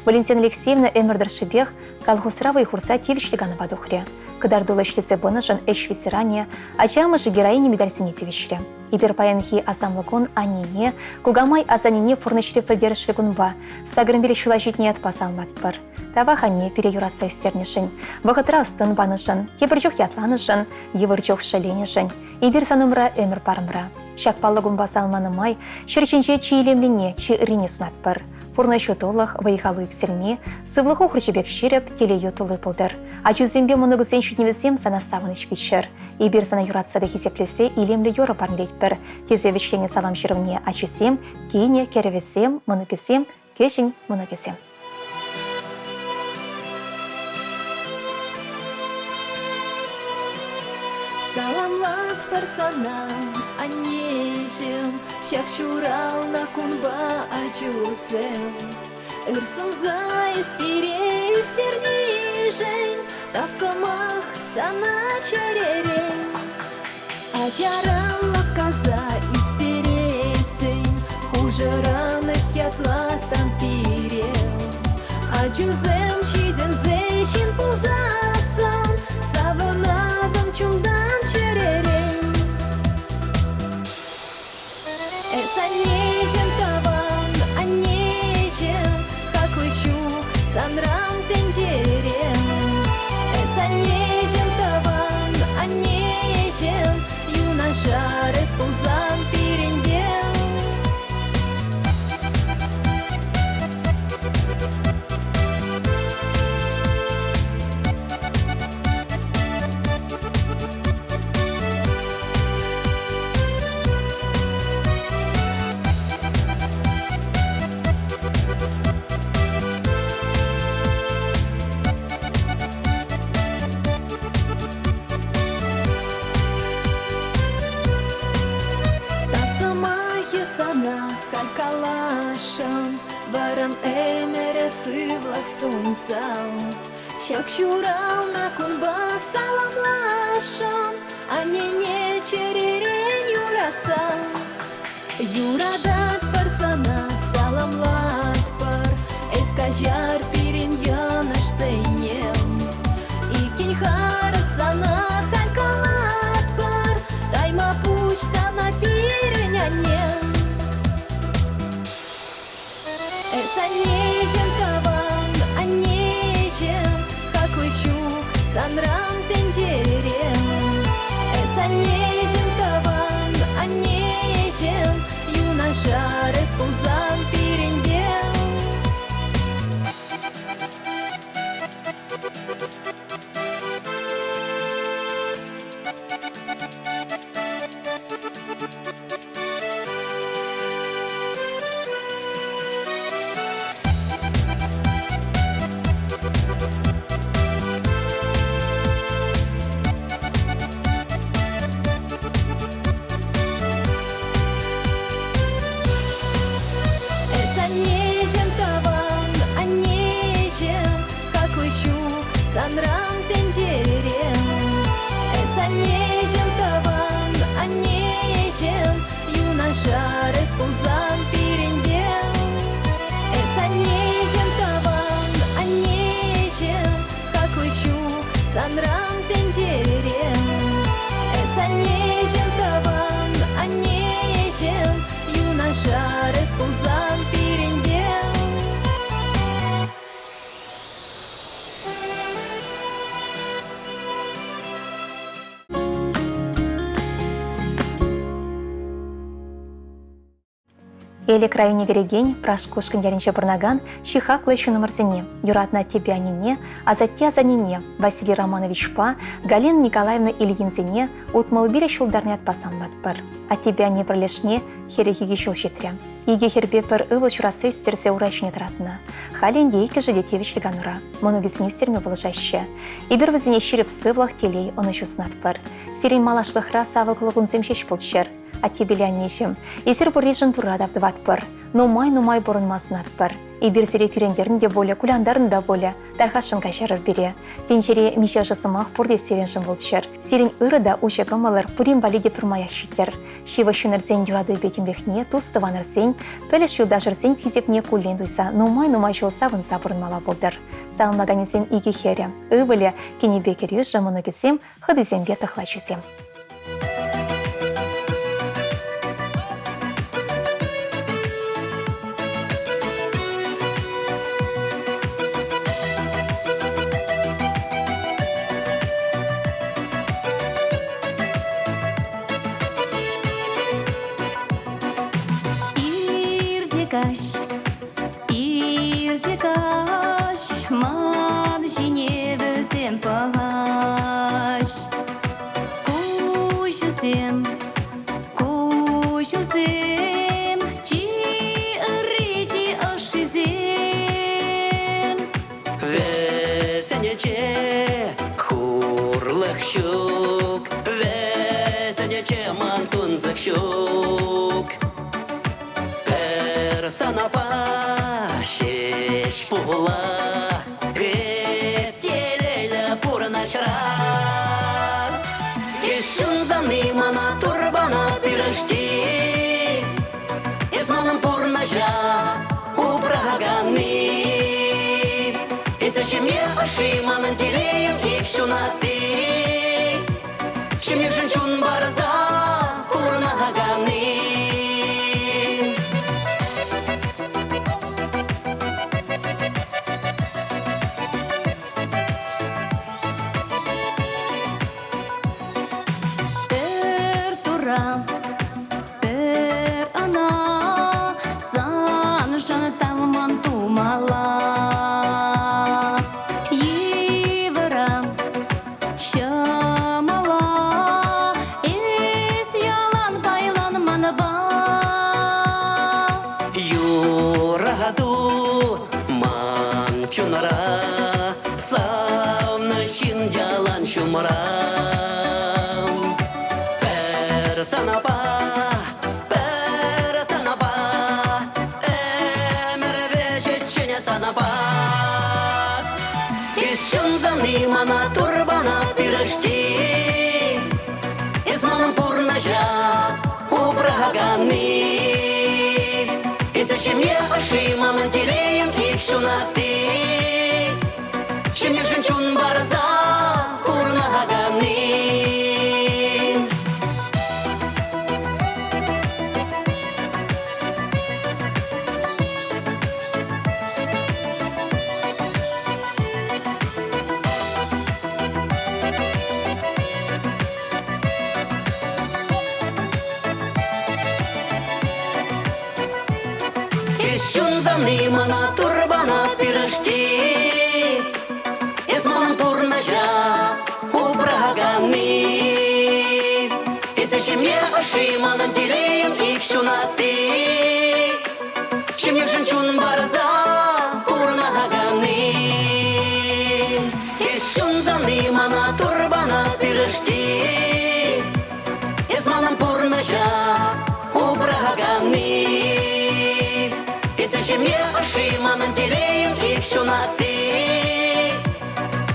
Валентина Алексеевна ӗмӗр тӑршшӗпех колхозра вӑй хурса тивӗҫлӗ канӑва тухрӗ. Кӑтартуллӑ ӗҫлесе пынӑшӑн ӗҫ ветеранӗ, ача амӑшӗ героиня медальсене тивӗҫрӗ. Эпир паянхи асамлӑ кун аннене, кукамай асаннене пурнӑҫри пӗлтерӗшлӗ кунпа, 85 ҫула ҫитнӗ ятпа саламлатпӑр. Тавах анне пире юратса ӳстернӗшӗн, вӑхӑтра ӑс-тӑн панӑшӑн, тепӗр чух ятланӑшӑн, йывӑр чух шелленӗшӗн. Эпир сан умра ӗмӗр парӑмра. Ҫак паллӑ кунпа салманӑ май ҫӗр ҫинче чи илемлине, чи ыррине сунатпӑр. Пурнӑҫу тулӑх, вӑй-халу иксӗлми, сывлӑху хурҫӑ пек ҫирӗп, телейӳ тулли пултӑр. Ачусемпе мӑнукусен ҫитӗнӗвӗсем сана савӑнӑҫ кӳччӗр. Эпир сана юратса та хисеплесе илемлӗ юрӑ парнелетпӗр, тесе вӗҫленӗ салам ҫырӑвне ачисем, кинӗ, кӗрӗвӗсем, мӑнукӗсем, кӗҫӗн мӑнукӗсем. Саламлатпӑр. пӗр сана, аннеҫӗм, ҫак ҫуралнӑ кунпа ачусем. Ыр сунса эс пире ӳстернишӗн тав сӑмах сана чӗререн. Ачаран лӑпкаса ӳстеретсен, хушӑран эс ятлаттан пире. Ачусем ҫитӗнсе ҫын пулсассӑн, савӑнатӑн чунтан чӗререн. Эс аннеҫӗм тӑван, аннеҫӗм, хаклӑ ҫук санран тӗнчере. Эс аннеҫӗм тӑван, аннеҫӗм, юнашар эс пулсан пирӗнпе. Тав сӑмахӗ сана халь каласшӑн, вӑрӑм ӗмӗре сывлӑх сунсан. Ҫак ҫуралнӑ кунпа саламласшӑн, аннене чӗререн юратса. Юрататпӑр сана, саламлатпӑр, эс каҫар пирӗн йӑнӑшсене. Иккӗн харӑс сана халь калатпӑр, тайма пуҫ сана пирӗн анне. Эс аннеҫӗм тӑван, аннеҫӗм, хаклӑ ҫук санран тӗнчере. Эс аннеҫӗм тӑван, аннеҫӗм, юнашар эс пулсан пирӗнпе. Эс аннеҫӗм тӑван, аннеҫӗм, хаклӑ ҫук санран тӗнчере. Эс аннеҫӗм тӑван, аннеҫӗм, юнашар эс пулсан пирӗнпе. Эс аннеҫӗм тӑван, аннеҫӗм, хаклӑ ҫук санран тӗнчере. Эс аннеҫӗм тӑван, аннеҫӗм, юнашар эс пулсан пирӗнпе. Элӗк районне кӗрекен Праскушкӑн ялӗнче пурӑнакан чи хаклӑ ҫыннӑмӑрсене, юратнӑ аттепе аннене, асатте-асаннене Василий Романовичпа Галина Николаевна Ильинсене 65 ҫултарни ятпа саламлатпӑр. Аттепе анне пӗрлешни 42 ҫул ҫитрӗ. Икӗ хӗрпе пӗр ывӑл ҫуратса ӳстерсе ура ҫине тӑратнӑ. Халӗ ӗнтӗ иккӗшӗ те тивӗҫлӗ канура. Мӑнукӗсене ӳстерме пулӑшаҫҫӗ. Эпир вӗсене ҫирӗп сывлӑх, телей, ӑнӑҫу сунатпӑр. Сирӗн малашлӑхра савӑклӑ кунсем ҫеҫ пулччӑр. Аттепеле аннеҫӗм, эсир пурришӗн Турра тав тӑватпӑр. Нумай-нумай пурӑнма сунатпӑр. Эпир сире кӳрентернӗ те пулӗ, кулянтарнӑ та пулӗ. Тархасшӑн каҫарӑр пире. Тӗнчере миҫе ӑшӑ сӑмах пурте сирӗншӗн пулччӑр. Сирӗн ырӑ та уҫӑ кӑмӑлӑр пурин валли те пӗрмаях ҫиттӗр. Ҫывӑх ҫыннӑрсен юратӑвӗпе тимлӗхне, тус-тӑванӑрсен, пӗлӗш юлташӑрсен хисепне куллен туйса нумай-нумай ҫул савӑнса пурӑнмалла пултӑр. Саламлаканӗсем икӗ хӗрӗ, ывӑлӗ, кинӗпе кӗрӳшӗ, мӑнукӗсем, хӑтисемпе тӑхлачисем. Ирте каҫ, ирте каҫ, ман ҫине вӗсем пӑхаҫ. Куҫусем, куҫусем, чи ырри, чи ӑшшисем. Вӗсенче хурлӑх ҫук, вӗсенче. санапа ҫеҫ пула эп телейлӗ пурӑнӑҫра. Эс ҫунсани мана турбана пирӗшти, эс манӑн пурнӑҫа упраканни. Эсӗ ҫемье ӑшши манӑн телейӗм ик ҫунатти. Ҫемьешӗн чун парса пурӑнаканни. Пӗр тура, пӗр ӑна саншӑн тавман тумалла. Йывӑра, ҫӑмӑла эс ялан пайлан манпа. Юрату ман чунра, савнӑ ҫын ялан ҫумра. Пӗр санапа, пӗр санапа, ӗмӗр вӗҫӗччен санапа. Эс ҫунсани мана турбана пирӗшти, эс манӑн пурнӑҫа упраканни. Эсӗ ҫемье ӑшши манӑн телейӗм ик ҫунатти. Ҫемьешӗн чун парса пурӑнаканни. Эс ҫунсани мана турбана пирӗшти, эс ман пурнӑҫа упраканни. Эсӗ ҫемье ӑшши манӑн телейӗм ик ҫунатти. Ҫемьешӗн чун парса пурӑнаканни. Эс ҫунсани мана турбана пирӗшти, эс манӑн пурнӑҫа упраканни. Эсӗ ҫемье ӑшши манӑн телейӗм ик ҫунатти.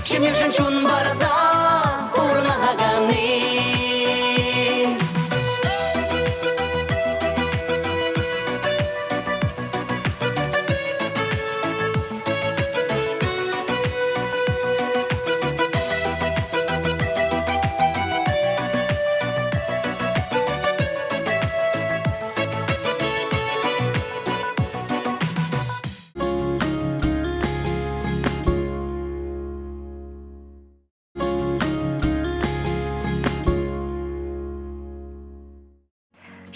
Ҫемьешӗн чун парса пурӑнаканни.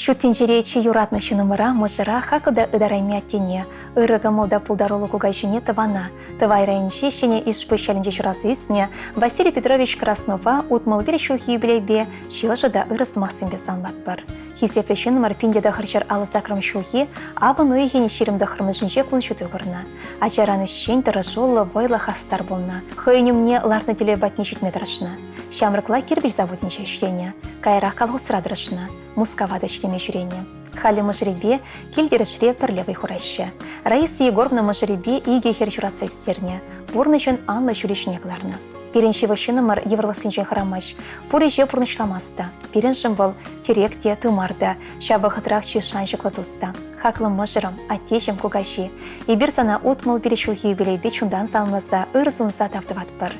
Ҫут тӗнчере чи юратнӑ ҫыннӑмӑра, мӑшӑра хаклӑ та ытарайми аттене, ырӑ кӑмӑл та пултаруллӑ кукаҫине тӑвана, Тӑвай районӗнчи Ҫӗнӗ Ишпуҫ ялӗнче ҫуралса ӳснӗ Василий Петрович Краснова 65 ҫулхи юбилейпе чи ӑшӑ та ырӑ сӑмахсемпе саламлатпӑр. Хисеплӗ ҫыннӑмӑр 1958 ҫулхи авӑн уйӑхӗн 29-мӗшӗнче кун ҫути курнӑ. Ачаран ӗҫчен, тӑрӑшуллӑ, вӑйлӑ хастар пулнӑ. Хӑйӗн умне лартнӑ тӗллев патне ҫитме тӑрӑшнӑ. Ҫамрӑкла кирпӗч заводӗнче ӗҫленӗ, каярах колхозра тӑрӑшнӑ, Мускава та ӗҫлеме ҫӳренӗ. Халӗ мӑшӑрӗпе кил-тӗрӗшре пӗрле вӑй хураҫҫӗ. Раиса Егоровна мӑшӑрӗпе икӗ хӗр ҫуратса ӳстернӗ, пурнӑҫӑн анлӑ ҫулӗ ҫине кӑларнӑ. Пирӗн ҫывӑх ҫыннӑмӑр йывӑрлӑхсенчен хӑрамасть, пур ӗҫе пурнӑҫламасть та. Пирӗншӗн вӑл тӗрек те, тымар та, ҫав вӑхӑтрах чи шанчӑклӑ тус та. Хаклӑ мӑшӑрӑм, аттеҫӗм, кукаҫи, эпир сана 65 ҫулхи юбилейпе чунтан саламласа, ыр сунса тав тӑватпӑр.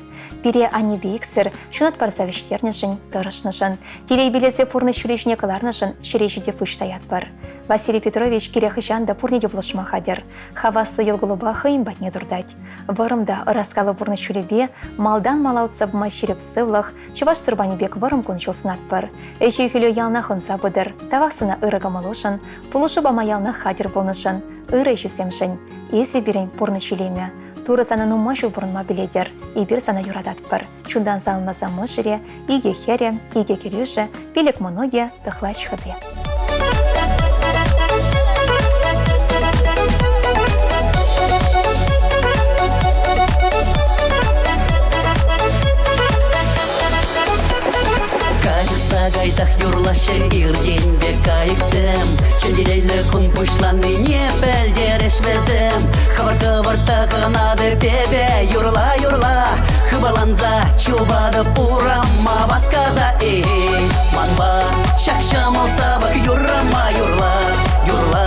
Пире аннепе иксӗр ҫунат парса вӗҫтернӗшӗн, тӑрӑшнӑшӑн, телейпелесе пурнӑҫ ҫулӗ ҫине кӑларнӑшӑн ҫӗре ҫити пуҫ таятпӑр. Василий Петрович кирек хӑҫан та пурне те пулӑшма хатӗр. Хаваслӑ йӑл-кулӑпа хӑйӗн патне туртать. Вӑрӑм та ӑраскаллӑ пурнӑҫ ҫулӗпе малтан мала утса пыма ҫирӗп сывлӑх, чӑваш сурпанӗ пек вӑрӑм кун-ҫул сунатпӑр. Ӗҫӳ-хӗлӳ яланах ӑнса пытӑр. Тавах сана ырӑ кӑмӑлушӑн, пулӑшу пама яланах хатӗр пулнӑшӑн, ырӑ ӗҫӳсемшӗн. Эсӗ пирӗн пурнӑҫ илемӗ. Турӑ сана нумай ҫул пурӑнма пилетӗр. Эпир сана юрататпӑр. Чунтан саламласа мӑшӑрӗ, икӗ хӗрӗ, икӗ кӗрӳшӗ, пилӗк мӑнукӗ, тӑхлач хӑти. Каҫӑхса кайсах юрлаҫҫӗ иртенпе кайӑксем. Чӗнтелеллӗ кун пуҫланнине пӗлтерсе. Тумланса чупатӑп урама васкаса, эй, манпа ҫак ҫӑмӑл савӑк юррӑма юрла, юрла.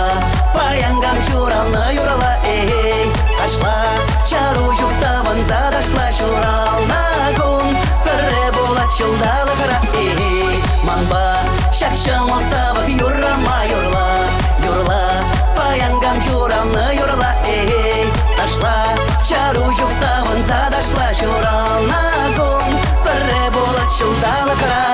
Паян кам ҫуралнӑ юрла, эй, ташла, чару ҫук савӑнса ташла ҫуралнӑ кун пӗрре пулать ҫулталӑкра, эй, манпа ҫак ҫӑмӑл савӑк юррӑма юрла, юрла. Паян кам ҫуралнӑ юрла, эй, ташла, чару ҫук савӑнса ташла ҫуралнӑ кун пӗрре пулать ҫулталӑкра.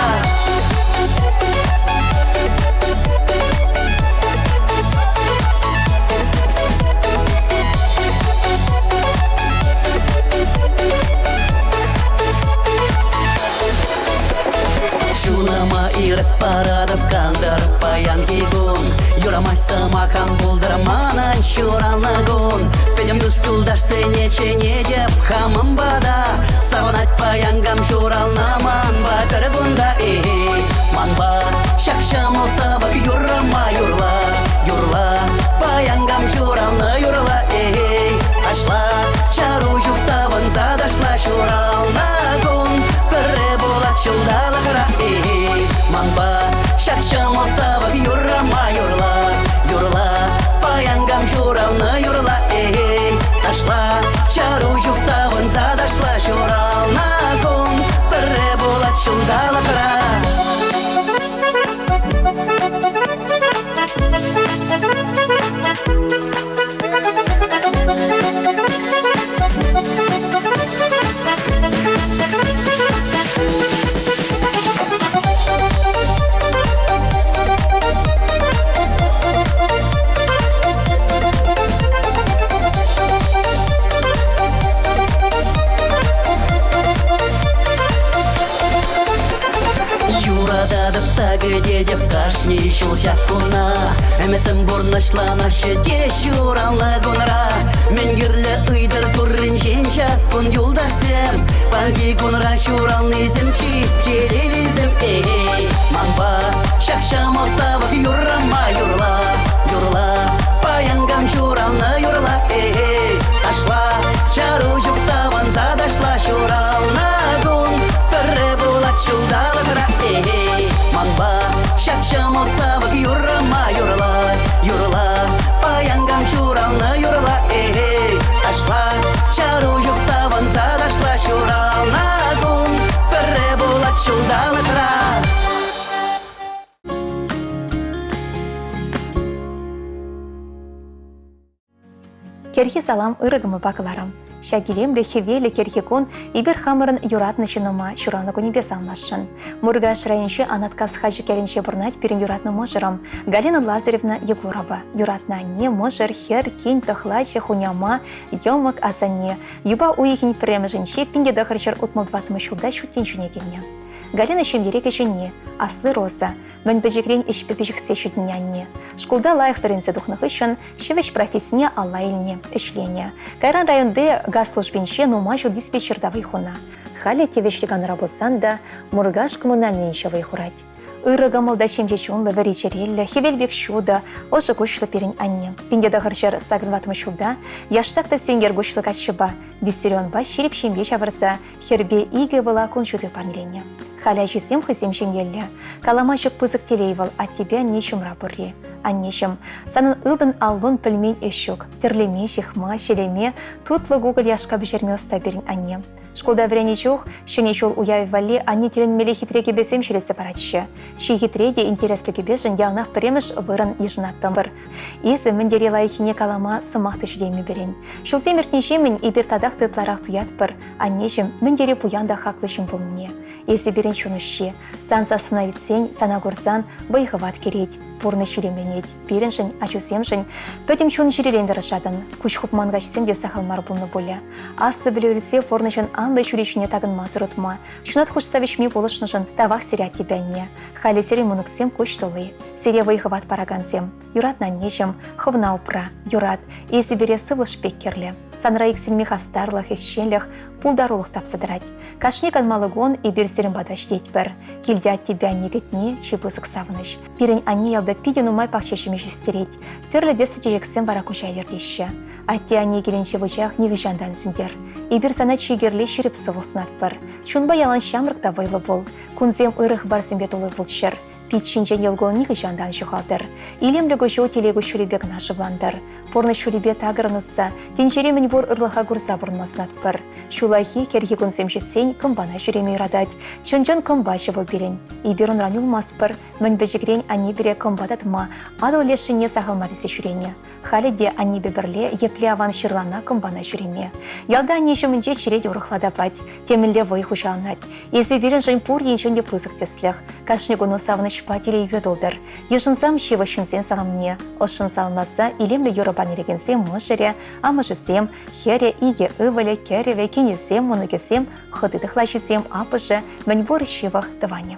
Чунӑма ирӗк паратӑп кантӑр паянхи кун. Юрамасть сӑмах ан пултӑр манӑн ҫуралнӑ кун. Пӗтӗм тус-юлташсене чӗнетӗп хамӑн пата. Савӑнать паян кам ҫуралнӑ манпа пӗр кунта. Эй, манпа ҫак ҫӑмӑл савӑк юррӑма юрла, юрла. Паян кам ҫуралнӑ юрла, эй, ташла. Чару ҫук савӑнса ташла ҫуралнӑ кун. Пӗрре пулать ҫулталӑкра, эй, манпа ҫак ҫӑмӑл савӑк юррӑма юрла, юрла. Паян кам ҫуралнӑ юрла, эй, ташла. Чару ҫук савӑнса ташла ҫуралнӑ кун. Пӗрре пулать ҫулталӑкра. Юрататӑп та кӗтетӗп кашни ҫул ҫак куна. Ӗмӗтсем пурнӑҫланаҫҫӗ те ҫуралнӑ кунра. Мӗн кирлӗ ыйтӑр турринчен ҫак кун юлташсем. Паянхи кунра ҫуралнисем чи телейлисем. Эй, манпа ҫак ҫӑмӑл савӑк юррӑма юрла, юрла. Паян кам ҫуралнӑ юрла, эй, ташла. Чару ҫук савӑнса ташла ҫуралнӑ кун. Пӗрре пулать ҫулталӑкра, эй, манпа ҫак ҫӑмӑл савӑк юррӑма юрла, юрла. Паян кам ҫуралнӑ юрла, эй, ташла. Чару ҫук савӑнса ташла ҫуралнӑ кун. Пӗрре пулать ҫулталӑкра. Кӗрхи салам ырӑ кӑмӑлпа кӑларам. Ҫак илемлӗ хӗвеллӗ кӗрхи кун эпир хамӑрӑн юратнӑ ҫыннӑма ҫуралнӑ кунӗпе саламласшӑн. Муркаш районӗнчи Анаткас Хачӑк ялӗнче пурӑнать пирӗн юратнӑ мӑшӑрӑм Галина Лазаревна Егорова. Юратнӑ анне, мӑшӑр, хӗр, кин, тӑхлачӑ, хуняма, йӑмӑк, асанне. Юпа уйӑхӗн пӗрремӗшӗнче 1964 ҫулта ҫут тӗнчене килнӗ. Галина ҫемьере кӗҫӗнни, асли Роза. Мӗн пӗчӗкрен ӗҫпе пиҫӗхсе ҫитӗннӗ анне. Шкулта лайӑх вӗренсе тухнӑ хыҫҫӑн ҫӗвӗҫ профессине алла илнӗ, ӗҫленӗ. Кайран районти газ службинче нумай ҫул диспетчерта вӑй хунӑ. Халӗ тивӗҫлӗ канура пулсан та Муркаш коммунальнӑйӗнче вӑй хурать. Ырӑ кӑмӑл та ҫемҫе чунлӑ, вӗри чӗреллӗ, хӗвел пек ҫутӑ, ӑшӑ куҫлӑ пирӗн анне. 1984 ҫулта яштак та сенкер куҫлӑ каччӑпа Виссарионпа ҫирӗп ҫемье ҫавӑрса хӗрпе икӗ ывӑла кун ҫути парнеленӗ. Халӗ ачисем хӑйсем ҫемьеллӗ. Калама ҫук пысӑк телей вӑл аттепе анне ҫумра пурри. Аннеҫӗм, санӑн ылтӑн аллун пӗлмен ӗҫ ҫук. Тӗрлеме, ҫыхма, ҫӗлеме, тутлӑ кукӑль яшка пӗҫерме ӑста пирӗн анне. Шкулта вӗреннӗ чух Ҫӗнӗ ҫул уявӗ валли анне тӗлӗнмелле хитре кӗпесем ҫӗлесе паратчӗ. Чи хитре те интереслӗ кӗпешӗн яланах пӗрремӗш вырӑн йышӑнаттӑмӑр. Эсӗ мӗн тери лайӑххине калама сӑмах та ҫитеймӗ пирӗн. Ҫулсем иртнӗҫемӗн эпир татах та ытларах туятпӑр, аннеҫӗм мӗн тери пуян та хаклӑ ҫын пулнине. Эсӗ пирӗн чун уҫҫи. Сан сассуна илтсен, сана курсан вӑй-хӑват кӗрет, пурнӑҫ илемленет. Пирӗншӗн, ачусемшӗн пӗтӗм чун-чӗререн тӑрӑшатӑн. Куҫ хупман каҫсем те сахал мар пулнӑ пулӗ. Аслӑ пӗлӳ илсе пурнӑҫӑн анлӑ ҫулӗ ҫине такӑнмасӑр утма, ҫунат хушса вӗҫме пулӑшнӑшӑн тавах сире аттепе анне. Халӗ сирӗн мӑнуксем куҫ тулли. Сире вӑй-хӑват паракансем. Юратнӑ аннеҫӗм, хӑвна упра, юрат. Эсӗ пире сывлӑш пек кирлӗ. Санра иксӗлми хастарлӑх, ӗҫченлӗх, пултарулӑх тапса тӑрать. Кашни канмалли кун эпир сирӗн пата ҫитетпӗр. Килте аттепе анне кӗтни чи пысӑк савӑнӑҫ. Пирӗн анне ялта питӗ нумай пахча ҫимӗҫ ӳстерет. Тӗрлӗ тӗслӗ чечексем вара куҫа илӗртеҫҫӗ. Атте-анне килӗнчи вучах нихӑҫан та ан сӳнтер. Эпир сана чи кирли ҫирӗп сывлӑх сунатпӑр. Чунпа ялан ҫамрӑк та вӑйлӑ пул. Кунсем ырӑ хыпарсемпе тулли пулччӑр. Пит ҫинчен йӑл кулни нихӑҫан та ан ҫухалтӑр. Илемлӗ куҫу телей куҫҫулӗпе кӑна шывлантӑр. Пурнӑҫ ҫулӗпе такӑрӑн утса, тӗнчери мӗнпур ырлӑха курса пурӑнма сунатпӑр. Ҫуллахи, кӗрхи кунсем ҫитсен кӑмпана ҫӳреме юратать. Чӑн-чӑн кӑмпаҫӑ вӑл пирӗн. Эпир унран юлмастпӑр. Мӗн пӗчӗкрен анне пире кӑмпа татма, Атӑл лешине сахал мар илсе ҫӳренӗ. Халӗ те аннепе пӗрле епле аван ҫырлана кӑмпана ҫӳреме. Ялта анне ҫумӗнче черет урӑхла тапать, темӗнле вӑй хуҫаланать. Эсӗ пирӗншӗн пур енчен те пысӑк тӗслӗх. Кашни куну савӑнӑҫпа телейпе тултӑр. Йышӑнсам ҫывӑх ҫынсен саламне. Ӑшшӑн саламласа илемлӗ юрӑ парнелекенсем мӑшӑрӗ, амӑшӗсем, хӗрӗ, икӗ ывӑлӗ, кӗрӗвӗ, кинӗсем, мӑнукӗсем, хӑти тӑхлачисем, аппӑшӗ, мӗнпур ҫывӑх тӑванӗ.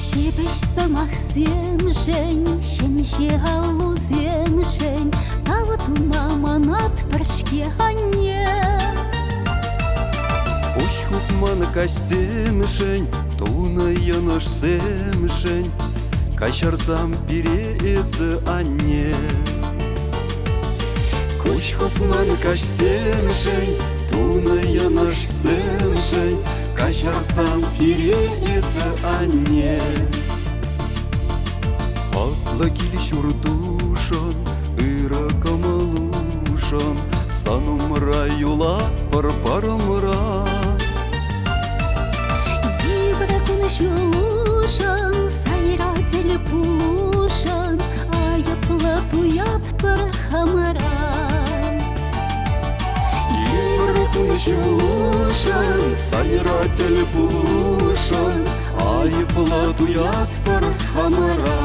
Ҫепӗҫ сӑмахсемшӗн, ҫемҫе аллусемшӗн тав тума манатпӑр-ҫке анне. Куҫ хупман каҫсемшӗн, тунӑ йӑнӑшсемшӗн каҫарсам пире эсӗ, анне. Куҫ хупман каҫсемшӗн, тунӑ йӑнӑшсемшӗн каҫарсам пире эсӗ, анне. Хаклӑ кил-ҫуртушӑн, ырӑ кӑмӑлушӑн сан умра юлатпӑр парӑмра. Йывӑр кун-ҫулушӑн, сайра тӗл пулушӑн айӑплӑ туятпӑр хамӑра. Йывӑр кун-ҫулушӑн, сайра тӗл пулушӑн айӑплӑ туятпӑр хамӑра.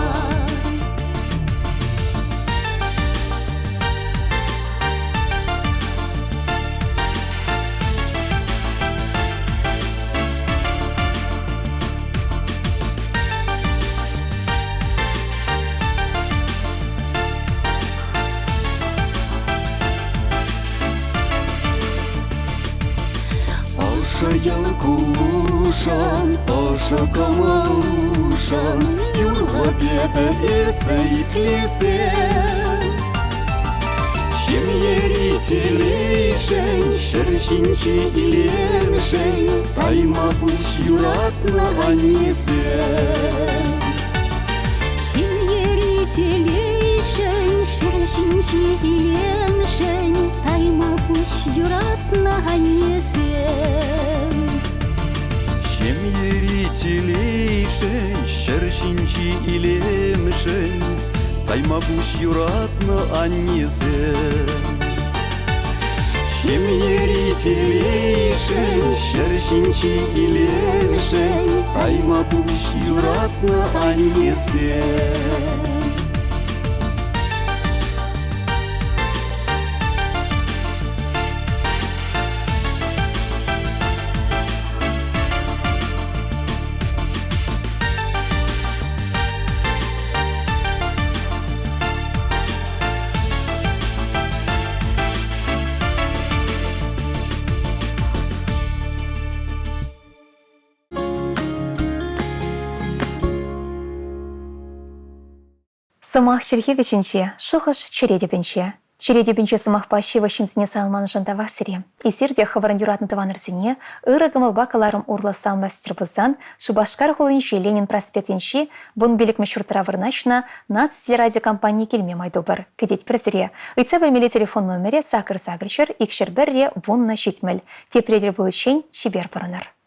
Ӑшӑ йӑл кулушӑн, ӑшӑ кӑмӑлушӑн юрлӑп эпӗ эсӗ итлесе. Ҫемьери телейшӗн, ҫӗр ҫинчи илемшӗн тайма пуҫ юратнӑ аннесем. Ҫемьери телейшӗн, ҫӗр ҫинчи илемшӗн тайма пуҫ юратнӑ аннесем. Ҫемьери телейшӗн, ҫӗр ҫинчи илемшӗн тайма пуҫ юратнӑ аннесем. Ҫемьери телейшӗн, ҫӗр ҫинчи илемшӗн тайма пуҫ юратнӑ аннесем. Сӑмах чӗлхи вӗҫӗнче, шухӑш чӗре тӗпӗнче. Чӗре тӗпӗнче сӑмахпа ҫывӑх ҫынсене саламланӑшӑн тавах сире. Эсир те хӑвӑрӑн юратнӑ тӑванӑрсене ырӑ кӑмӑлпа кӑларӑм урлӑ саламлас пулсан Шупашкар хулинчи Ленин проспектӗнчи 15-мӗш ҫуртра вырнаҫнӑ Наци телерадиокомпани килме май тупӑр. Кӗтетпӗр сире. Ыйтса пӗлмелли телефон номерӗ сакӑр сакӑр ҫӗр икҫӗр пӗрре вуннӑ ҫитмӗл. Тепре тӗл пуличчен чипер пурӑнӑр.